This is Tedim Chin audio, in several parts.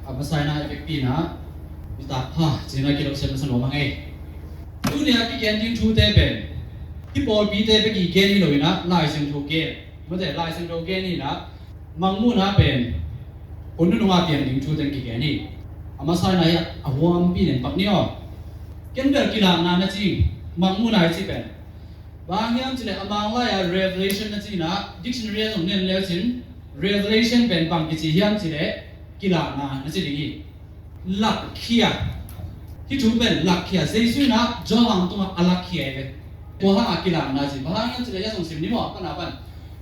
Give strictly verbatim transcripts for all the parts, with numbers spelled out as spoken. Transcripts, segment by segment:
A masa in ah i vekpi in ah nitak pha ci-in ah kilawhsiatna sa nuam ing ei. Tuni-a kigen ding thute pen hih pawlpite bek i gen hi lo in ah Lai Siangtho gen, mate, Lai Siangtho gen hi in ah Mangmuhna pen hun nunung a piang ding thu teng kigen hi. A masa in ah hi a huampi nen pak ni aw. Ken bel kilakna na ci, Mangmuhna i ci pen bang hiam cileh a Manglai a Revelation na ci in ah dictionary a zong nen le cin Revelation pen bang kici hiam cileh kilakna na ci ding hi. Lakkhia. Hih thu pen lakkhia. Jesu in ah Johan tungah a lakkhia hi ve. Tua hang a kilakna ci. Bang hang hiam cileh hia zong sim ni maw, a pan a pan.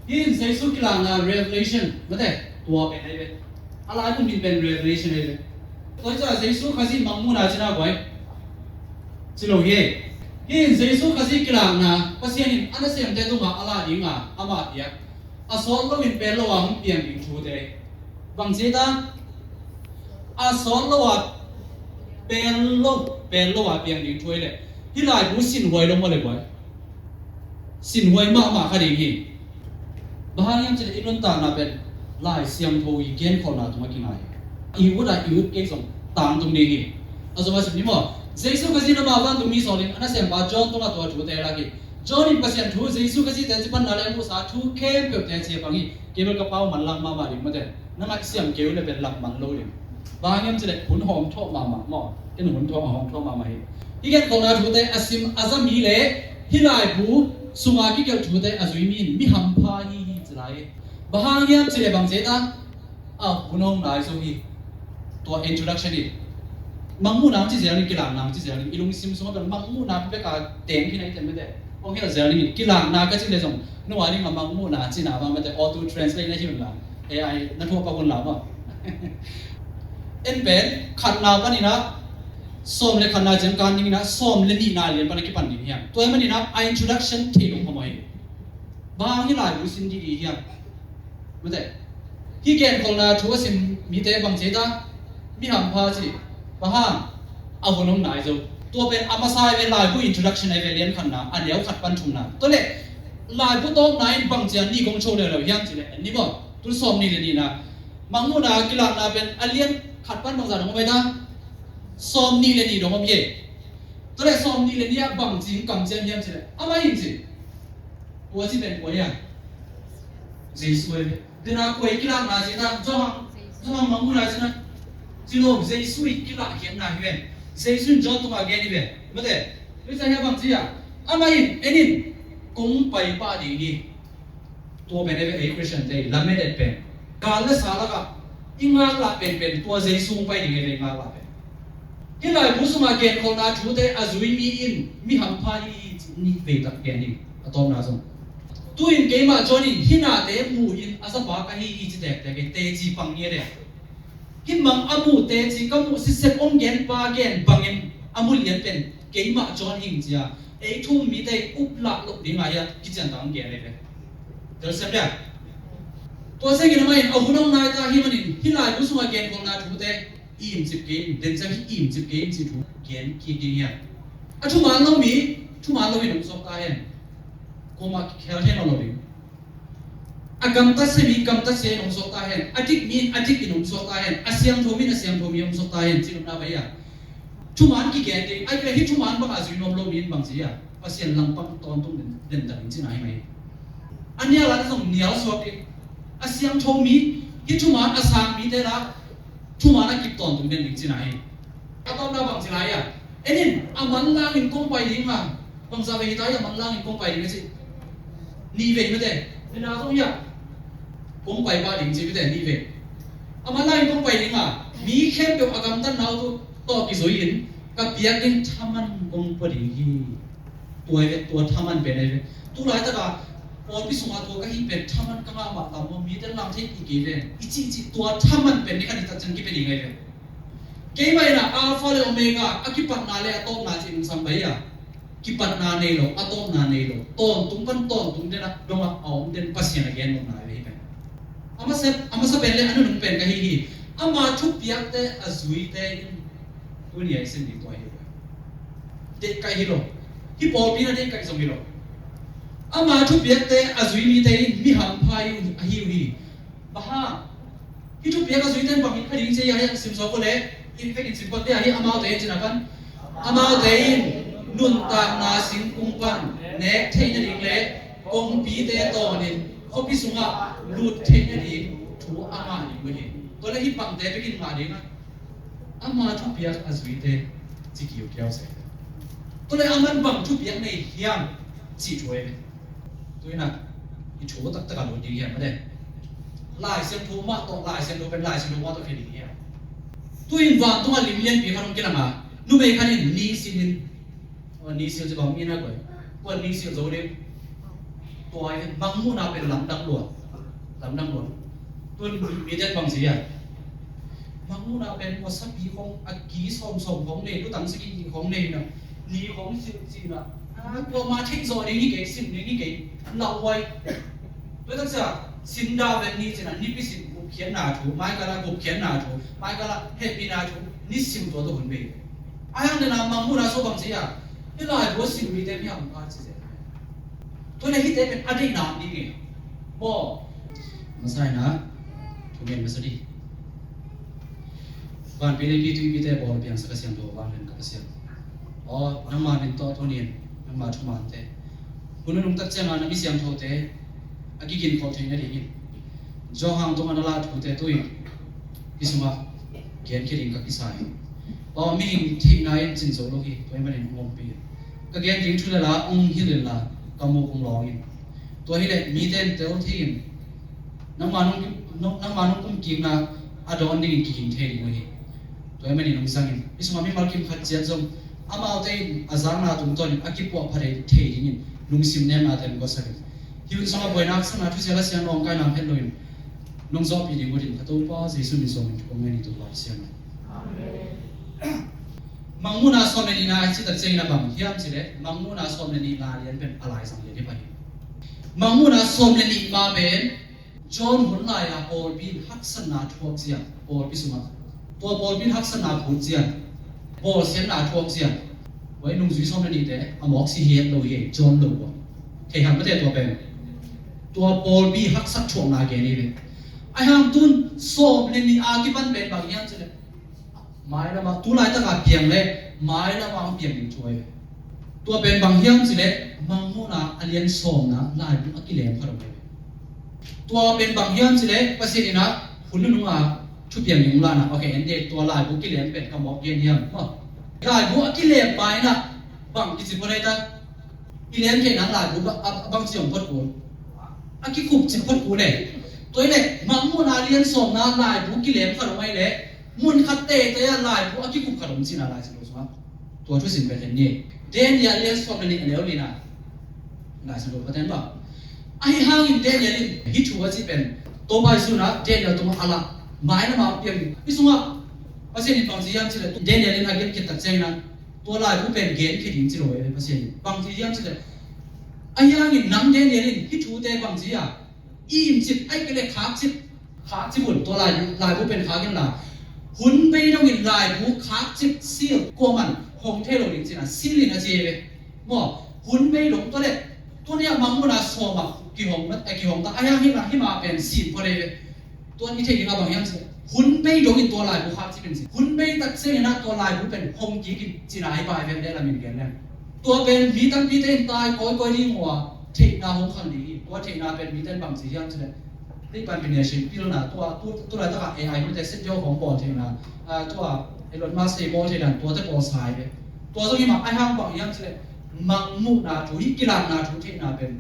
Hih in Jesu kilakna Revelation, mate, tua pen hi ve. A laibu min pen Revelation hi ve. Tua hi ciah Jesu Khazih Mangmuhna ci na guai ci lo hi. Hih in Jesu Khazih kilakna, Pasian in a nasemte tungah a la ding a, amah piak a sawt loin pel lo a hong piang ding thute. Bang ci ta? A sawt lo a pel lo, pel lo a piang ding thu hi leh hih laibu sinhuai lo maw le guai? Sinhuai mahmah kha ding hi. Bang hang hiam cileh i nuntakna pen Lai Siangtho i genkholhna tungah kingai hi. I ut a i ut kei zong tangtung ding hi. A zong a sim ni maw? Jesu Khazih in amah vantungmi sawlin a nasempa John tungah tua thute lak hi. John in Pasian thu, Jesu Khazih teci panna le a muhsa thu khempeuh teci a pang hi. Kei bel ka pau manlang mahmah ding, mate. Na ngaihsiam kei uh le pen lak man lo ding. Bang hang hiam cileh hun hawmthawh mahmah maw? Ken hun thawh, hawmthawh mahmah hi. Hih genkholhna thute a sim a za mi le hih laibu sunga kigelh thute a zui mi in mi hampha hi hi ci lai hi. Bang hang hiam cileh bang ci ta? A hun hong nai zo hi. Tua introduction hi. Mangmuhna hong ci zel in, kilakna hong ci zel in, i lungsim sungah pen Mangmuhna bek a teng hi na i ten mate. Hong hilh zel in, kilakna ka ci le zong no a ding a Mangmuhna cina bang mate, auto translate na hi un la, A I na thuak pak un la maw? En pen khatna panin ah sawm le khatna ciang kan ding in ah sawm le nihna lian pan a kipan ding hiam? Tua hi manin ah a introduction thei lo phamawh hi. Bang hang hih laibu sin didi hiam? Mate. Hih genkholhna thu a sim mite bang ci ta? Mi hampha ci. Bang hang? A hun hong nai zo. Tua pen a masa hi ve, laibu introduction hi ve, lian khatna a neu khat pan thumna. Tua leh laibu tawpna in bang ci a ni kong cho leuleu hiam cileh en ni maw? Tu sawm nih le nihna. Mangmuhna kilakna pen a lian khat pan bangzah dong om hi ta? Sawm nih le nih dong om hi. Tua leh sawm nih le nih ah bang ci hong kamciam hiam cileh amah in ci. Kua ci pen kua hiam? Jesu hi ve. Tena kua i kilakna ci ta? Johan, Johan Mangmuhna ci na? Ci lo, Jesu i kilak khiatna hi ve. Jesu in John tungah gen hi ve. Mate. Tua hi ciah hia bang ci a? Amah in, en in, kong pai pah ding hi. Tua pen ei Christian te i lamet et pen gal le sa lakah i ngaklah penpen tua Jesu hong pai ding ei ve, i ngaklah pen. Hih laibu sungah genkholhna thute a zui mi in mi hampha hi hi ci nih vei tak gen hi. A tawpna zong tu-in keimah John in hih nate mu in a zapa ka hi hi ci tektek ei, teci pang ni a de. Hih mang a muh teci ka muh sisep hong genpa gen bangin a mu lian pen keimah John hi ing ci a, ei thu-um mite i uplah loh ding a hi a kician tak hong gen ei ve. Telsiam dia. Tua ciangin amah in a hun hong nai ta hi manin hih laibu sungah genkholhna thute i imcip kei in, den ciang hih i imcip kei in ci thu gen kik ding hi a. A thuman lo mi thuman lo in hong suak ta hen. Kuamah kikhel thei nawn lo ding. A gamtat sia mi gamtat sia in hong suak ta hen. A dik mi in a dik in hong suak ta hen. A siangtho mi in a siangtho mi hong suak ta hen. Ci nopna bai a. Thuman kigen ding. Ai pia hih thuman bang a zui nuam lo mi in bang ci a, Pasian langpang tawntung den, den tak in cina hi mai. A nial a zong nial suak ding. A siangtho mi, hih thuman a sang mite la thuman a kip tawntung den ding cina hi. A tawpna bang ci lai a, en in, a manlang in kong pai ding a, bangzah vei hi ta hi a manlang in kong pai ding a ci. Nih vei mate. Nina zong hi a, kong pai pah ding ci mate, nih vei. A manlang in kong pai ding a, mi khempeuh a gamtatna uh tawh kizui in ka piak ding thaman kong pua ding hi. Tua hi ve, tua thaman pen hi ve. Tu laitaka pawlpi sunga tua ka hih pen thaman ka ngah mah tam maw, mite lam thei kik kei ve i cihcih tua thaman pen ni khat i tak ciang kipia ding hi ve. Keimah in a Alpha le Omega, a kipatna le a tawpna cih nungsang bai a, kipatna nei lo, a tawpna nei lo, tawntung pan tawntung den a dong a a om den Pasian a gen nopna hi ve hi pen. A masa, a masa pen le a nunung pen ka hi hi. Ama thupiakte a zuite in tuni a i sin ding tua hi lo. Deihkaih hi lo. Hih pawlpi na deihkaih zong hi lo. Ama thupiakte a zui mite in mi hampha hi uh, ahi uh hi. Bang hang? Thupiak a zuite in bang hi kha ding ci a, hih a sim sawk uh leh, i vekin sim phot dih a, hih amaute in cih na pan, amaute in nuntakna singkung pan nek theih nading le kongpite tawnin khuapi sungah lut theih nading thu a ngah ding uh hi. Tua leh hih bangte bekin ngah ding a, ama thupiak a zuite ci kiukiau se. Tua leh aman bang thupiak nei hiam cih thu ahi ve. Tu-in ah i thu taktak a lut ding hiam a de. Lai Siangtho mah tawh, Lai Siangtho pen Lai Siangtho mah tawh khia ding hiam. Tu-in vantungah lim lianpi khat hong kilang a, numei khat in ni sil in, aw, ni sil ci bang mi na koi, kuan ni sil zo ding. Tua hi mangmuhna pen lamdang lua, lamdang lua. Tun mite bang ci a, mangmuhna pen khuasapi khong a ki sawmsawm khong nei, lutang sagih khong nei na, ni khong sil ci na, a, kuama theih zawh ding hi kei, sim ding hi kei, lauhuai. Tua taksa, sin dah ven ni ci na, nipi sin gupkhiatna thu, mai kala gupkhiatna thu, mai kala hehpihna thu, ni sim tua tua hun bei. A hiang dena mangmuhna sawh bang ci a, hih laibu a sim mite mi hang pa ci zen. Tua leh hihte pen a deihna om ding e. Maw? Masa in ah, thu gen masa dih. Vanpi leipi tuipite bawl piangsak a siangtho, vanglian ka Pasian. Aw, nangma min tawh tuni-in, nangma thumante, hun nunung tak ciangin na mi siangthote a kiginkhawh theih nadingin, Johan tungah na lah thute tu-in hih sungah genkhia ding ka kisa hi. Aw, mihing theihna in cin zo lo hi, tua ahih manin hong ompih in. Ka gen ding thu le la hong hilh inla, ka muk hong lawng in. Tua hileh mite in tel thei in, nangma nong, nong, nangma nong kumkikna a dawn dingin kiging thei ding uh hi. Tua ahih manin hong zang in. Hih sungah mimal kim khat ciat zong amaute in a zakna tungtawnin a kipuahpha thei dingin lungsim nemnate hong guahsak in. Hih hun sungah buaina haksatna thusia la siang nawngkaina hong het loin nong zawhpih ding uh din ka Topa Jesuh min suangin thu kong ngen hi, Topa Pasian. Amen. Mangmuhna sawm le nihna a cih tak ciangin a bang hiam cih leh, Mangmuhna sawm le nihna lian pen a laizang lian hi pah hi. Mangmuhna sawm le nih ma pen John hun lai-a pawlpi in haksatna thuak zia, pawlpi sungah tua pawlpi in haksatna phut zia, bawlsiatna thuak zia. Tua i nungzui sawm le nihte a mawk si hi het lo hi, John lo uh a. Thei hang mate tua pen. Tua pawlpi haksat thuakna gen hi ve. Ahi hang tun sawm le nih a kipan pen bang hiam cih leh, mailamah, tu laitaka piang le mailamah hong piang ding thu ahi ve. Tua pen bang hiam cih leh, Mangmuhna a lian sawmna laibu a kilem khat om ahi ve. Tua pen bang hiam cih leh, Pasian in ah hun nunung a thupiang ding hong lahna, okay, en de, tua laibu kilem pen ka mawk gen hiam, maw? Laibu a kilem ma in ah bang kici phot ahi ta? I lem theih nang laibu a, a, a bangci hong phot kul? A kikhup ci phot kul e. Tua hi leh Mangmuhna a lian sawmna laibu kilem khat om ahi leh, mun khat teitei ah laibu a kikhup khat om cihna Lai Siangtho sungah tua thusim pen en ni. Daniel a lian sawm le nih a neu lina. Lai Siangtho phaten bang. Ahi hangin Daniel in hih thu a cih pen Topa Jesuh in ah Daniel tungah a lah, mailamah a piang. Hih sungah Pasian in bang ci hiam cih leh, Daniel in a gen khit tak ciangin ah tua laibu pen genkhia ding ci lo e, Pasian in bang ci hiam cih leh, ahi hangin nang Daniel in hih thute bang ci a, i imcip, ahih kei leh khakcip, khakcip un, tua lai, laibu pen khak inla, hun bei dongin laibu khakcip, seal, kuaman hong thei lo ding cihna seal in a ci hi ve. Maw, hun bei dong, tua leh tuni a Mangmuhna sawm ah kihong, eh, kihong ta, ahi hang hih ma, hih ma pen sin phot hi ve. Tua i theih ding a bang hiam cih leh, hun bei dongin tua laibu khakcip in ci. Hun bei tak ciangin ah tua laibu pen hong kik in cihna ahi pah hi ve, leh lamin gen leng. Tua pen mi tampite in tai kawikawi ding uh a, theihna hong khang ding hi. Tua theihna pen mite in bang ci hiam cih leh, hih pan pi nation pilna, tua, tu, tu laitaka A I mite set deuh hong bawl theihna, ah, tua Elon Musk te bawl theihna, tuate bawl sa hi ve. Tua zong hi mah, ahi hang bang hiam cih leh, Mangmuhna thu, hih kilakna thu theihna pen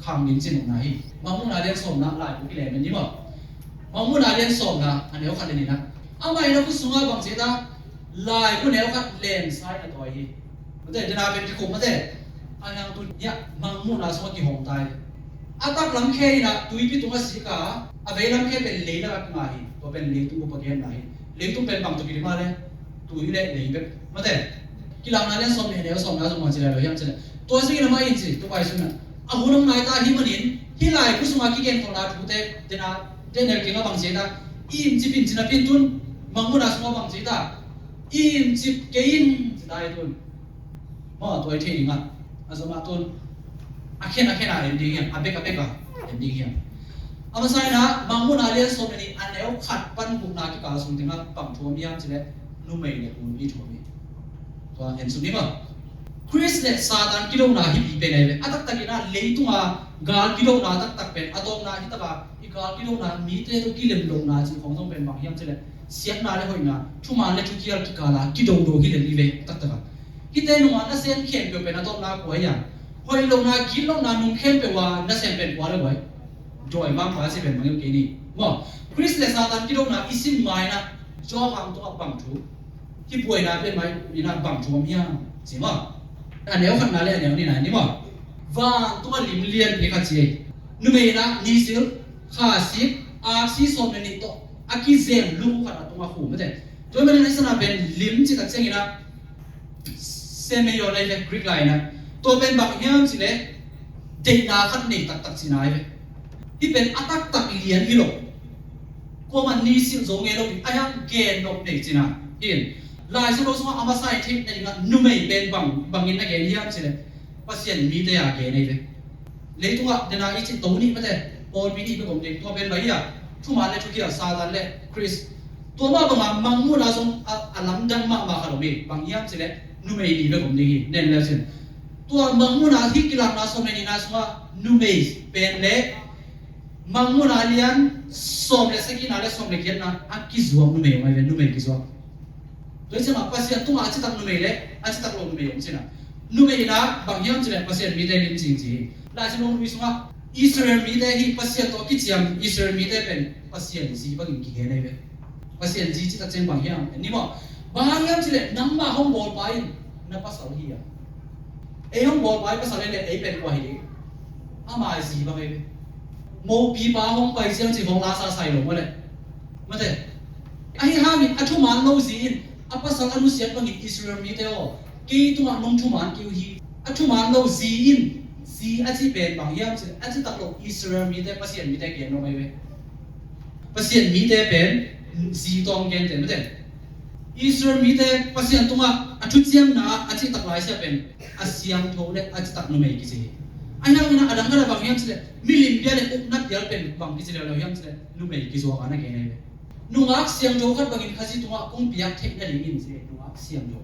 khang ding cih nopna hi. Mangmuhna lian sawmna laibu kilem in ni maw. Mangmuhna lian sawmna a neu khat le nihna. Amah in a khut sungah bang ci ta, laibu neu khat lemsa in a tawi hi. Mate, dena pen kikhup mate. A nang tun hiah Mangmuhna sungah kihong ta hi. A taklam khe in ah tuipi tungah sik a, a veilam khe pen leilak ah kingah hi. Tua pen leitung bup a genna hi. Leitung pen bang tawh kidim a le, tui le lei bek. Mate, Kilakna lian sawm le neu sawmna zong bang ci lai lo hiam cih leh, tua zingin amah in ci, Topa Jesuh in ah, a hun hong nai ta ahih manin, hih laibu sungah kigen khawhna thute, dena, Daniel kiangah bang ci ta, i imcip in ci napi in tun, Mangmuhna sungah bang ci ta, i imcip kei in ci ta hi tun. Maw, tua i theih ding ah, a zom ah tun, a khen a khen a en ding hiam, a bek a bek a en ding hiam. A masa in ah Mangmuhna lian sawm le nih a neu khat pan gukna kikal sung tengah bang thu om hiam cih leh numei le pu i thu om hi. Tua en suk ni maw. Khrist le Satan kidona hi pi pen ahi ve. A taktak in ah leitung a gal kidona taktak pen a tawpna hi tak a, i gal kidona mite tawh kilem lohna cih khawng zong pen bang hiam cih leh siatna le hoihna, thuman le thukhial kikal a kidodo hi lem hi ve a taktak a. Hihte nung a nasem khempeuh pen a tawpna kua hi a, hoih lohna, gik lohna nung khempeuh a nasem pen kua le kua hi. Dawi mangpa ci pen bang hi kei ni maw. Khrist le Satan kidona i sim ma in ah Johan tungah bang thu, hih buaina pen ma in ah bang thu om hiam ci maw. A neu khatna le a neu nihna ni maw. Vantungah lim lianpi khat ci hi. Numei in ah nisil, khasik, aksi sawm le nih tawh a kizem lu khat a tungah khum mate. Tua hi manin a sanna pen lim cih tak ciangin ah semeion ahi ve Greek lai in ah. Tua pen bang hiam cih leh deihna khat nei taktak cihna ahi ve. Hih pen a taktak lian hi lo. Kuamah nisil zo ngei lo hi, a hiang gen nop nei cihna hi. Lai Siangtho sungah a masa i theih nadingah numei pen bang, bangin na gen hiam cih leh Pasian mite a gen ahi ve. Leitungah dena i cih to nih mate, pawlpi nih bek om ding, tua pen bang hi a, thuman le thukhial, Satan le Khrist. Tua mah bangah Mangmuhna zong a, a lamdang mahmah khat om hi, bang hiam cih leh numei nih bek om ding hi, nen le cin. Tua Mangmuhna hih kilakna sawm le nihna sungah numei pen le Mangmuhna lian sawm le sagihna le sawm le giatna a kizuak numei om ahi ve, numei kizuak. Tua hi ciangah Pasian tungah a citak numei le a citak lo numei om cihna. Numei in ah bang hiam cih leh Pasian mite lim cing ci hi. Lai Siangtho sungah Israel mite hi Pasian tawh kiciam Israel mite pen Pasian zi bangin kigen ahi ve. Pasian zi citak ciang bang hiam ni maw. Bang hang hiam cih leh nangmah hong bawlpa in na pasal hi a. Ei hong bawlpa i pasal hi leh ei pen kua hi ding. Ama zi bang ahi ve. Mopipa hong pai ciang ci hong lasa sai lo maw le. Mate. Ahi hangin a thuman lo zi in a pasal a nusiat bangin Israel mite aw, kei tungah nong thuman kei uh hi. A thuman lo zi in, zi a ci pen bang hiam cih leh a citak lo Israel mite, Pasian mite gen lo mai ve. Pasian mite pen zi tawng gente mate. Israel mite Pasian tungah a thuciamna a citak laisia pen a siangtho le a citak numei kici hi. Ahi hangin a dang khat a bang hiam cih leh milim bia le ukna pial pen bang kici leuleu hiam cih leh numei kizuak a na gen ahi ve. Nungak siangtho khat bangin Khazih tungah kong piak theih nadingin ci, nungak siangtho.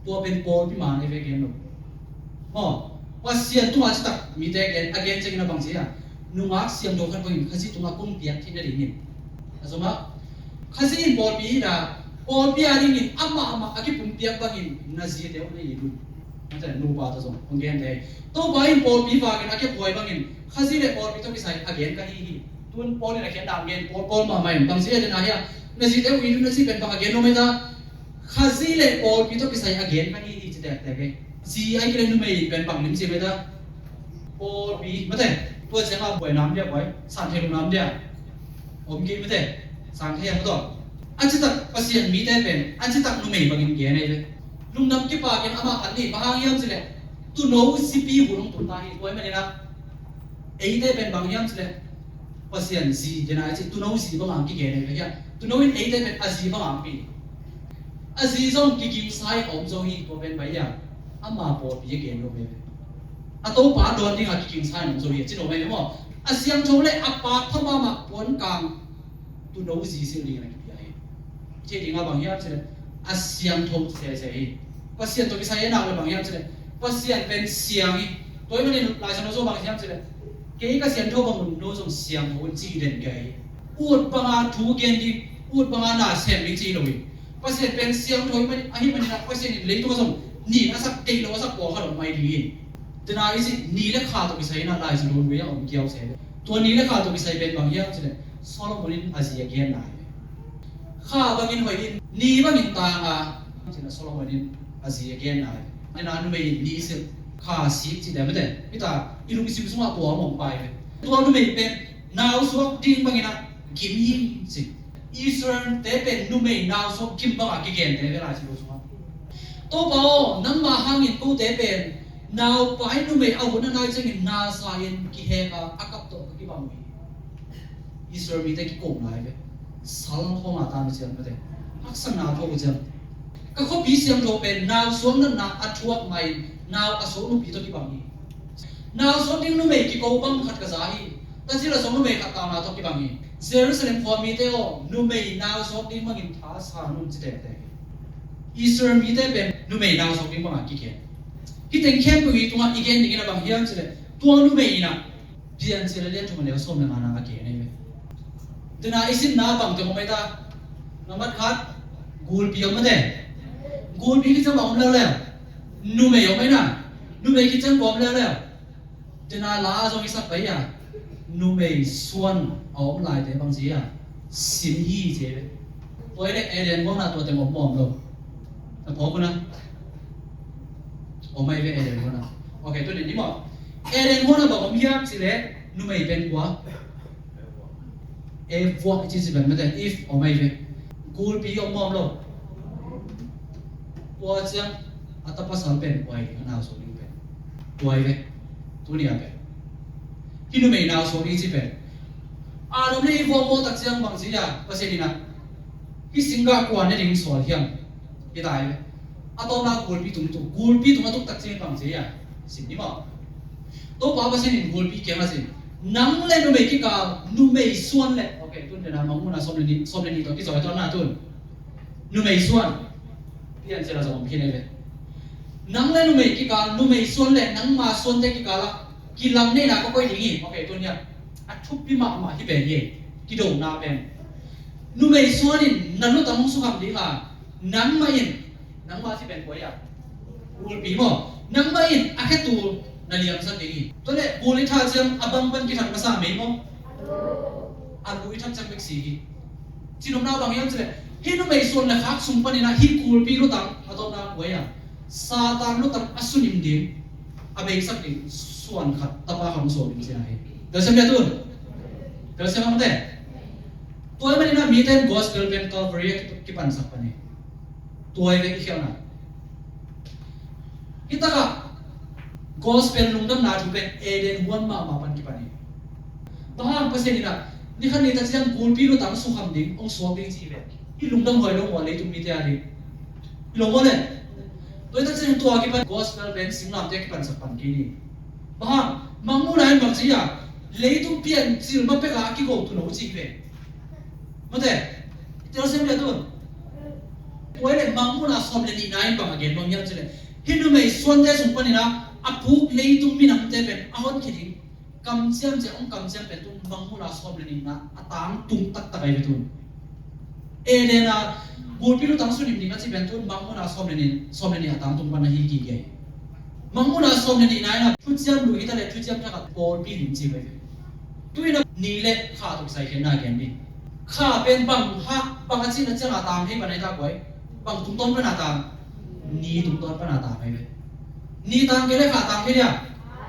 Tua pen pawlpi man ahi ve gen lo. Maw, Pasian tungah citak mite gen, a gen ciangin a bang ci a, nungak siangtho khat bangin Khazih tungah kong piak theih nadingin. A zomah Khazih in pawlpi hi a, pawlpi a dingin amah amah a kipumpiak bangin na zite uh na it un. Mate, nupa tawh zong hong gente hi. Topa in pawlpi vakin a kephuai bangin Khazih le pawlpi tawh kisai a gen ka hi hi. Tun Paul in a khiat dan gen, Paul, Paul mahmah in bang ci a dena hi a, na zite uh it un na ci pen bang a gen lo mai ta. Khazih le pawlpi tawh kisai a gen ka hi hi ci tektek hi. Zi a hi kei le numei pen bang lim ci mai ta. Pawlpi mate, tua ciang a buai nam dia buai, san thei lo nam dia. Om kei mate, sang thei a maw tua. A citak Pasian mite pen a citak numei bangin gen ahi ve. Lungdam kipakin amah khat ni, bang hang hiam cih leh tuuno zipi hun hong tun ta hi, tua hi manin ah eite pen bang hiam cih leh Pasian zi dena i ci, tuuno zi bang hang kigen ahi ve hiam. Tuuno in eite pen a zi bang hang pi. A zi zong kigingsa in a om zo hi, tua pen bang hiam, ama pawlpi a gen lo ve ve. A Topa dawn dingah kigingsa in a om zo hi a ci lo mai ve maw. A siangtho le a pakpha mahmah puan kang tuuno zi silh dingin a kipia hi. Ci dingah bang hiam cih leh a siangtho sese hi. Pasian tawh kisai a nak le bang hiam cih leh Pasian pen siang hi. Tua hi manin Lai Siangtho sung bang hiam cih leh kei ka siangtho bang un no zong siangtho un ci den kei hi. Ut banga thu gen ding, ut banga na sem ding ci hi lo hi. Pasian pen siangtho hi manin, ahi manin ah Pasian in leitung a zong nin a sak, deih lo a sak pawlkhat om mai ding hi. Tena i ci ni le kha tawh kisai in ah Lai Siangtho lui a om kiau se. Tua ni le kha tawh kisai pen bang hiam cih leh Solomon in a zi a genna hi. Kha bangin hoih in, ni bangin tang a, cih leh Solomon in a zi a genna hi. Nena numei in ni silh, kha sik cih leh mate, hita i lungsim sungah tua a om pai ve. Tua numei pen nau suak ding bangin ah gim hi ci. Israel-te pen numei nau suak gim bangah kigente ve Lai Siangtho sungah. Topa aw, nangmah hangin kote pen naupai numei a hun a nai ciangin nasa in kihek a, a kap tawh ka kibang uh hi. Israel mite kikopna hi ve. Sal khawng a tan uh ciang mate, haksatna thuak uh ciang. Ka khuapi siangtho pen nau suak natna a thuak ma-in nau a suak nupi tawh kibang hi. Nau suak ding numei kiko bang khat ka za hi. Tarshish ah zong numei khat tauna tawh kibang hi. Jerusalem khua mite aw, numei nau suak ding bangin tha sa un, ci tektek hi. Israel mite pen numei nau suak ding bangah kigen. Hih teng khempeuh i tungah i gen dingin a bang hiam cih leh, tua numei in ah Piancil a lian thum a neu sawm le ngana a gen ahi ve. Tena i simna bang teng om ahi ta. Nambat khat, gulpi om mate. Gulpi khit ciang bang om leuleu? Numei om ahi na. Numei khit ciang kua om leuleu? Tena la zong i sak pai a, numei suan a om laite bang ci a, sim hi ci ve. Tua hi leh Eden huan ah tua teng om maw om lo? Na phawk un a. Om ahi ve Eden huan ah. Ok, tu nih ni maw. Eden huan ah bang om hiam cih leh numei pen kua? Eve, i ci ci pen mate, Eve om ahi ve. Gulpi om maw om lo? Tua ciang a ta pasal pen kua hi ding, a nau suak ding pen? Tua hi ve. Tuni a pen hih numei nau suak ding ci pen, Adam le Eve a om tak ciang bang ci a, Pasian in ah hih singgah kua ne ding sawl hiam? Hi ta hi ve. A tawpna gulpi tung tuk, gulpi tung a tuk tak ciang bang ci a, sim ni maw. Topa Pasian in gulpi kiang a ci, nang le numei kikal, numei suan le, ok, tun dena Mangmuhna sawm le nih, sawm le nih tawh kizawi tawnna tun. Numei suan. Piancil ah zong om khin ahi ve. Nang le numei kikal, numei suan le nangma suante kikal ah kilang neihna ka koih ding hi. Ok, tun hiam? A thupi mahmah hi pen hi. Kidona pen, numei suan in na lutang hong sukham ding a, nangmah in, nangmah ci pen kua hi a, gulpi maw? Nangmah in a khetul na liamsak ding hi. Tua leh gul i that ciang a bang pan kithat masa mei maw? A lu i that ciang bek si hi. Cinopna bang hiam cih leh, hih numei suan le khak sung panin ah hih gulpi lutang a tawpna kua hi a, Satan lutang a sunim ding, a beisak ding suan khat, tapa khat hong suak ding ci a hi. Telsiam dia tun? Telsiam ang te. Tua hi manin ah mite in gospel pen Calvary a kipansak pan hi. Tua hi ve i khialhna. Hih takah gospel lungdamna thu pen Eden huan mahmah pan kipan hi. Bang hang? Pasian in ah ni khat ni tak ciang gulpi lutang sukham ding, hong suak ding ci hi ve. Hih lungdam huai lo maw leitung mite a ding? Hi lo maw le? Tua hi tak ciang tua kipan gospel pen singlamteh a kipansak pan kei ni. Bang hang? Mangmuhna in bang ci a, leitung piancil ma pek a kigo tu lo ci hi ve. Mate, telsiam dia tun? Tua hi leh Mangmuhna sawm le nihna in bang a gen nuam hiam cih leh, hih numei suante sung panin ah a puk leitung minamte pen a honkhia ding kamciam ci a, hong kamciam pen tun Mangmuhna sawm le nihna a tangtung taktak ahi ve tun. Eden a gulpi lutang sunim ding a ci pen tun Mangmuhna sawm le nih, sawm le nih a tangtung pan ahi kik hi. Mangmuhna sawm le nihna in ah Thuciam Lui hi ta leh Thuciam Thak ah pawlpi lim ci hi ve. Tu-in ah ni le kha tawh kisai khiatna gen ni. Kha pen bang hang, bang a cihna ciang a tang thei pan ahi ta kua hi? Bang tungtawn pan a tang? Ni tungtawn pan a tang ahi ve. Ni tang kei leh kha tang thei dia?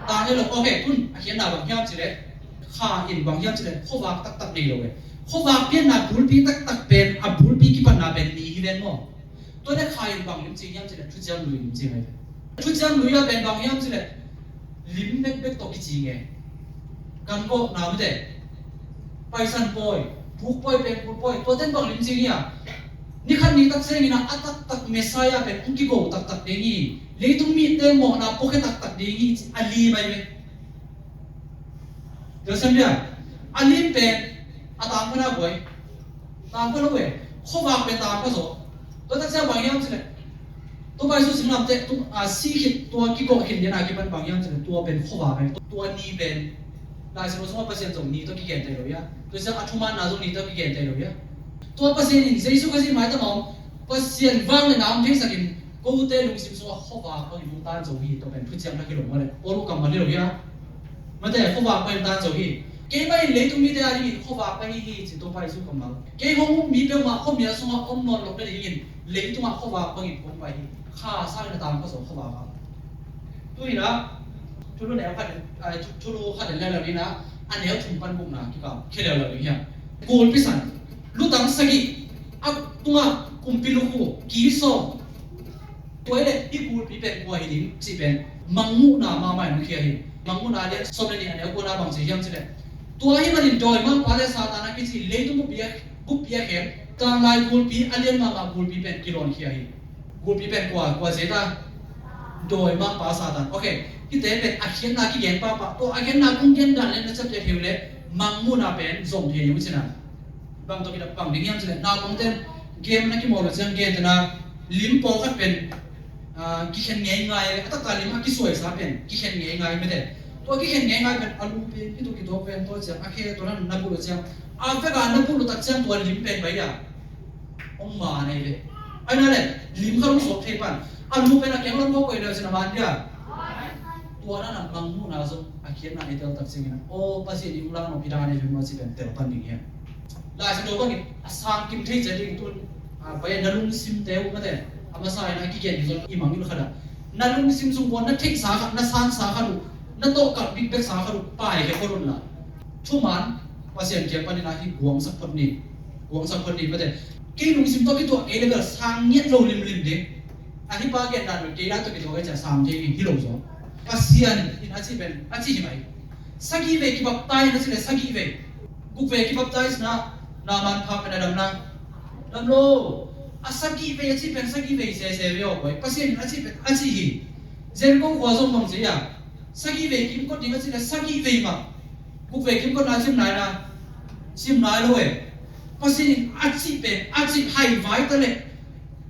Tang thei lo. Ok, tun a khiatna bang hiam cih leh, kha in bang hiam cih leh khuavak taktak nei lo ve. Khuavak pianna bulpi taktak pen a bulpi kipanna pen ni hi ven maw? Tua leh kha in bang limcing hiam cih leh Thuciam Lui limcing ahi ve. Thuciam Lui ah pen bang hiam cih leh lim bekbek tawh kicing e. Kan gawh na mate, Paisan pawi, buk pawi, pengkul pawi, tua ten bang limcing hi a, ni khat ni tak ciangin ah a taktak Messiah pen hong kigo taktak ding hi. Leitung mite mawhna puakhia taktak ding hi, a lim ahi ve. Telsiam dia? A lim pen a tangpha na buai. Tangpha lo e. Khuavak pen tangpha zaw. Tua tak ciang bang hiam cih leh, Topa Jesu singlamteh tung a, si khit, tua kigawh khin lian a kipan bang hiam cih leh tua pen khuavak ahi. Tua ni pen Lai Siangtho sungah Pasian zong ni tawh kigenteh lo hi a. Tua ciang a thumanna zong ni tawh kigenteh lo hi a. Tua Pasian in Jesu Khazih maitam a om, Pasian vangliatna hong theisakin kote lungsim sungah khuavak bangin hong tan zo hi. Tua pen Thuciam Thak hi lo maw le, Paul kammal hi lo hi a. Mate, khuavak bangin tan zo hi. Keimah in leitung mite a dingin khuavak bang hi hi, ci Topa Jesu kammal. Kei hong um mi peuhmah khuamial sungah om nawn loh nadingin leitungah khuavak bangin kong pai hi. Kha sangin a tangpha zaw khuavak ah. Tu-in ah, Thulu neu khat, ai, Thu-, Thulu khat in leuleu ni-in ah, a neu thum pan gukna kikal khia leuleu ding hiam? Gulpi san, lutang sagih, a tungah kumpi lukhu, ki sawm. Tua hi leh hih gulpi pen kua hi ding cih pen Mangmuhna mahmah in hong khia hi. Mangmuhna a lian sawm le nih a neu kuana bang ci hiam cih leh, tua ahih manin dawimangpa le Satan a kici leitung buppi a, buppi a khem, tanglai gulpi a lian mahmah gulpi pen kilawnkhia hi. Gulpi pen kua, kua zia ta? Dawimangpa Satan. Ok, hihte pen a khiatna kigen pahpah. Tua a khiatna kong gen dan le na ciamteh thei uh leh, Mangmuhna pen zong thei ding uh cina. Bang tawh kidap bang ding hiam cileh, naupangten game na kimawl uh ciang gentena lim pawlkhat pen, ah, kikhen ngeingai, a taktak lim a kisuaisa pen kikhen ngeingai mete. Tua kikhen ngeingai pen a lu pen, kituak kituak pen tua ciang, a khe tua na bulh uh ciang, a veka na bulh uh tak ciang tua lim pen bai a hong man ahi ve. Ahi na le, lim khat hong suak thei pan. A lu pen a kiang lam kawikawi le cin a man dia. Tua na na mangmuhna zong a khiatna i tel tak ciangin, aw, Pasian in hong lak nop hi dan ahi ve maw ci pen tel pan ding hiam? Lai Siangtho bangin a sang kim thei cia ding tun, a, pai na lungsimte uh mate. A masa in a kigen hi zong i mangngilh khat a, na lungsim sung uh na theihsa khat, na sansa khat uh, na tawhkalh bikbeksa khat uh paikhia phot un la. Thuman Pasian kiang panin a hi guangsak phot ni. Guangsak phot ni mate. Kei lungsim tawh kituak kei le bel sang ngiat lo limlim ding. A hi pa gen dan bel kei dan tawh kituak kei cia sang thei hi lo zaw. Pasian in a cih pen a cih hi mai. Sagih vei kibaptize na cih le sagih vei. Guk vei kibaptize na, na man phak pen a dam na. Dam lo. A sagih vei a cih pen sagih vei sese vei aw koi. Pasian in a cih pen a cih hi. Zen ko khua zong bang ci a. Sagih vei kimkot ding a cih le sagih vei mah. Guk vei kimkot na cim nai na. Cim nai lo e. Pasian in a cih pen a cih hai vai ta le.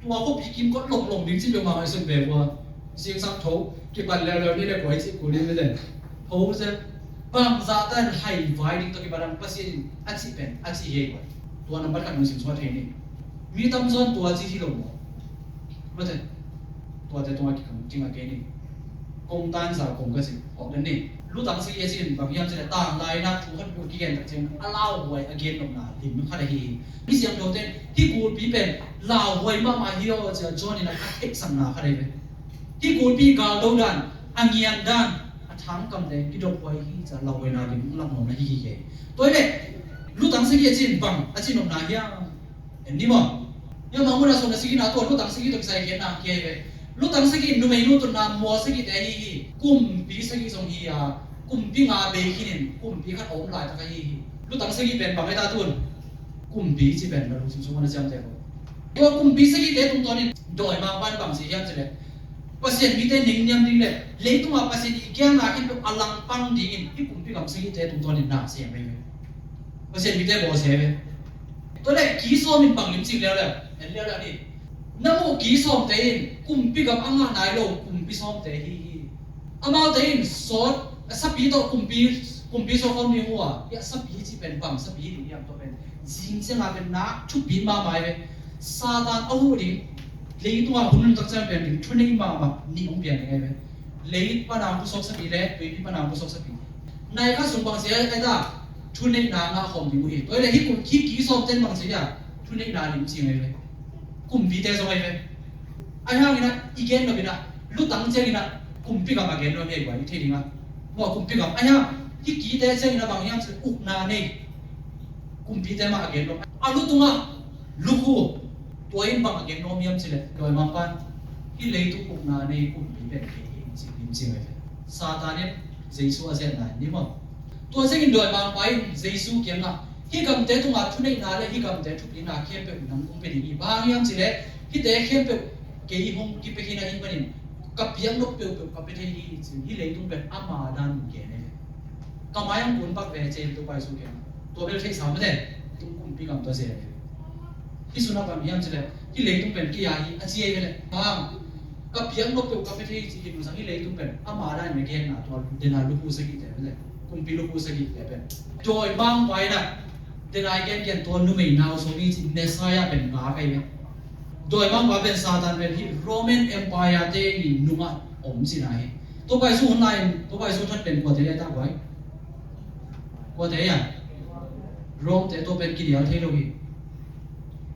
Tua khuapi kimkot longlong ding cih peuhmah ngaihsun ve ua. Zingsang tho kipan leuleu ni le kua i cih kul in mite. Tho se bangzah ta in hai vai ding tawh kipan ang Pasian in a cih pen a cih hi ei kua. Tua nambat khat nung simsuah thei ni. Mi tamzaw in tua cih hi lo maw? Mate. Tuate tungah kikang kingah kei ni. Kong tan za kong ka cih hawk den ni. Lutang sagih a cih in bang hiam cih le tanglai na thu khat kigen tak ciang a lauhuai a gen nopna lim khat ahi hi. Mi siangthote in hih gulpi pen lauhuai mahmah hi aw cia John in a theihsakna khat ahi ve. Hih gulpi galdo dan, a ngian dan, a thangkamte kidophuai hi cia lauhuaina lim lak nopna hi hi kei. Tua hi le lutang sagih a cih in bang a cih nopna hiam? En ni maw? Hia mangmuhna sawm le sagihna tua lutang sagih tawh kisai khiatna kia hi ve. Lutang sagih in numeinu tutna mual sagihte ahi hi. Kumpi sagih zong hi a, kumpi nga bei khin in kumpi khat a om laitak ahi hi. Lutang sagih pen bang ahi ta tun? Kumpi ci pen na lungsim sung na ciamte ko. Tua kumpi sagihte tungtawn in dawimangpa in bang ci hiam ci le, Pasian mite ningniam ding le leitungah Pasian i kiangna khempeuh a langpang dingin hih kumpi gam sagihte tungtawn in na sem ahi ve. Pasian mite bawlsia ve. Tua le ki sawm in bang lim cing leuleu, en leuleu ni. Na muh ki sawmte in kumpi gam a ngah nai lo kumpi sawmte hi hi. Amaute in sawt, sapi tawh kumpi, kumpi sawt khawm ding uh a, hia sapi cih pen bang sapi ding hiam tawh pen zing ciangah pen nak thupi mahmah hi ve. Satan a huh ding, leitungah hun nuntak ciang pen ding thuneih mahmah nih hong piang ding ahi ve. Lei pana hong pusuak sapi le tuipi pana hong pusuak sapi. Nai khat sung bang sia e ta, thuneihna ngah khawm ding uh hi. Tua hi le hih kum ki ki sawmten bang sia, thuneihna lim cing ahi ve. Kumpite zong ahi ve. Ahi hangin ah i gen nop in ah lutang ciangin ah kumpi gam a gen nop hi guai i thei ding ah. Maw kumpi gam ahi hang hih kite ciangin ah bang hiam cih ukna nei. Kumpite mah a gen nop. A lutungah lukhu. Tua in bang a gen nuam hiam cih leh dawimangpa in hih leitung ukna nei kumpi pen kei hi ci lim cing ahi ve. Satan in Jesu a zetna in ni maw? Tua ciangin dawimangpa in Jesu kiangah hih gamte tungah thuneihna le hih gamte thupina khempeuh nang kong pia ding hi. Bang hang hiam cih leh hihte khempeuh kei hong kipia khin ahih manin ka piak nop peuhpeuh ka pia thei hi ci-in hih leitung pen ama dan in gen ahi ve. Ka mai hong kun pak ve ci-in Topa Jesu kiangah. Tua bel theihsa mate. Tung kumpi gam tua zel ahi ve. Hih sunah bang hiam cih leh hih leitung pen kei a hi a ci ahi ve leh bang ka piak nop peuh ka pia thei hi ci hi nung sang hih leitung pen ama dan in a genna tua dena lukhu sagihte ve leh kumpi lukhu sagihte pen dawimangpa in ah dena i gengen tua numei nau sawm hi ci Messiah pen ngak ahi ve. Dawimangpa pen Satan pen hih Roman Empire te i nungah om cihna hi. Topa Jesu hun lai-in Topa Jesu that pen kuate hi a ta guai? Kuate hi a? Rome te tua pen kinial thei lo hi.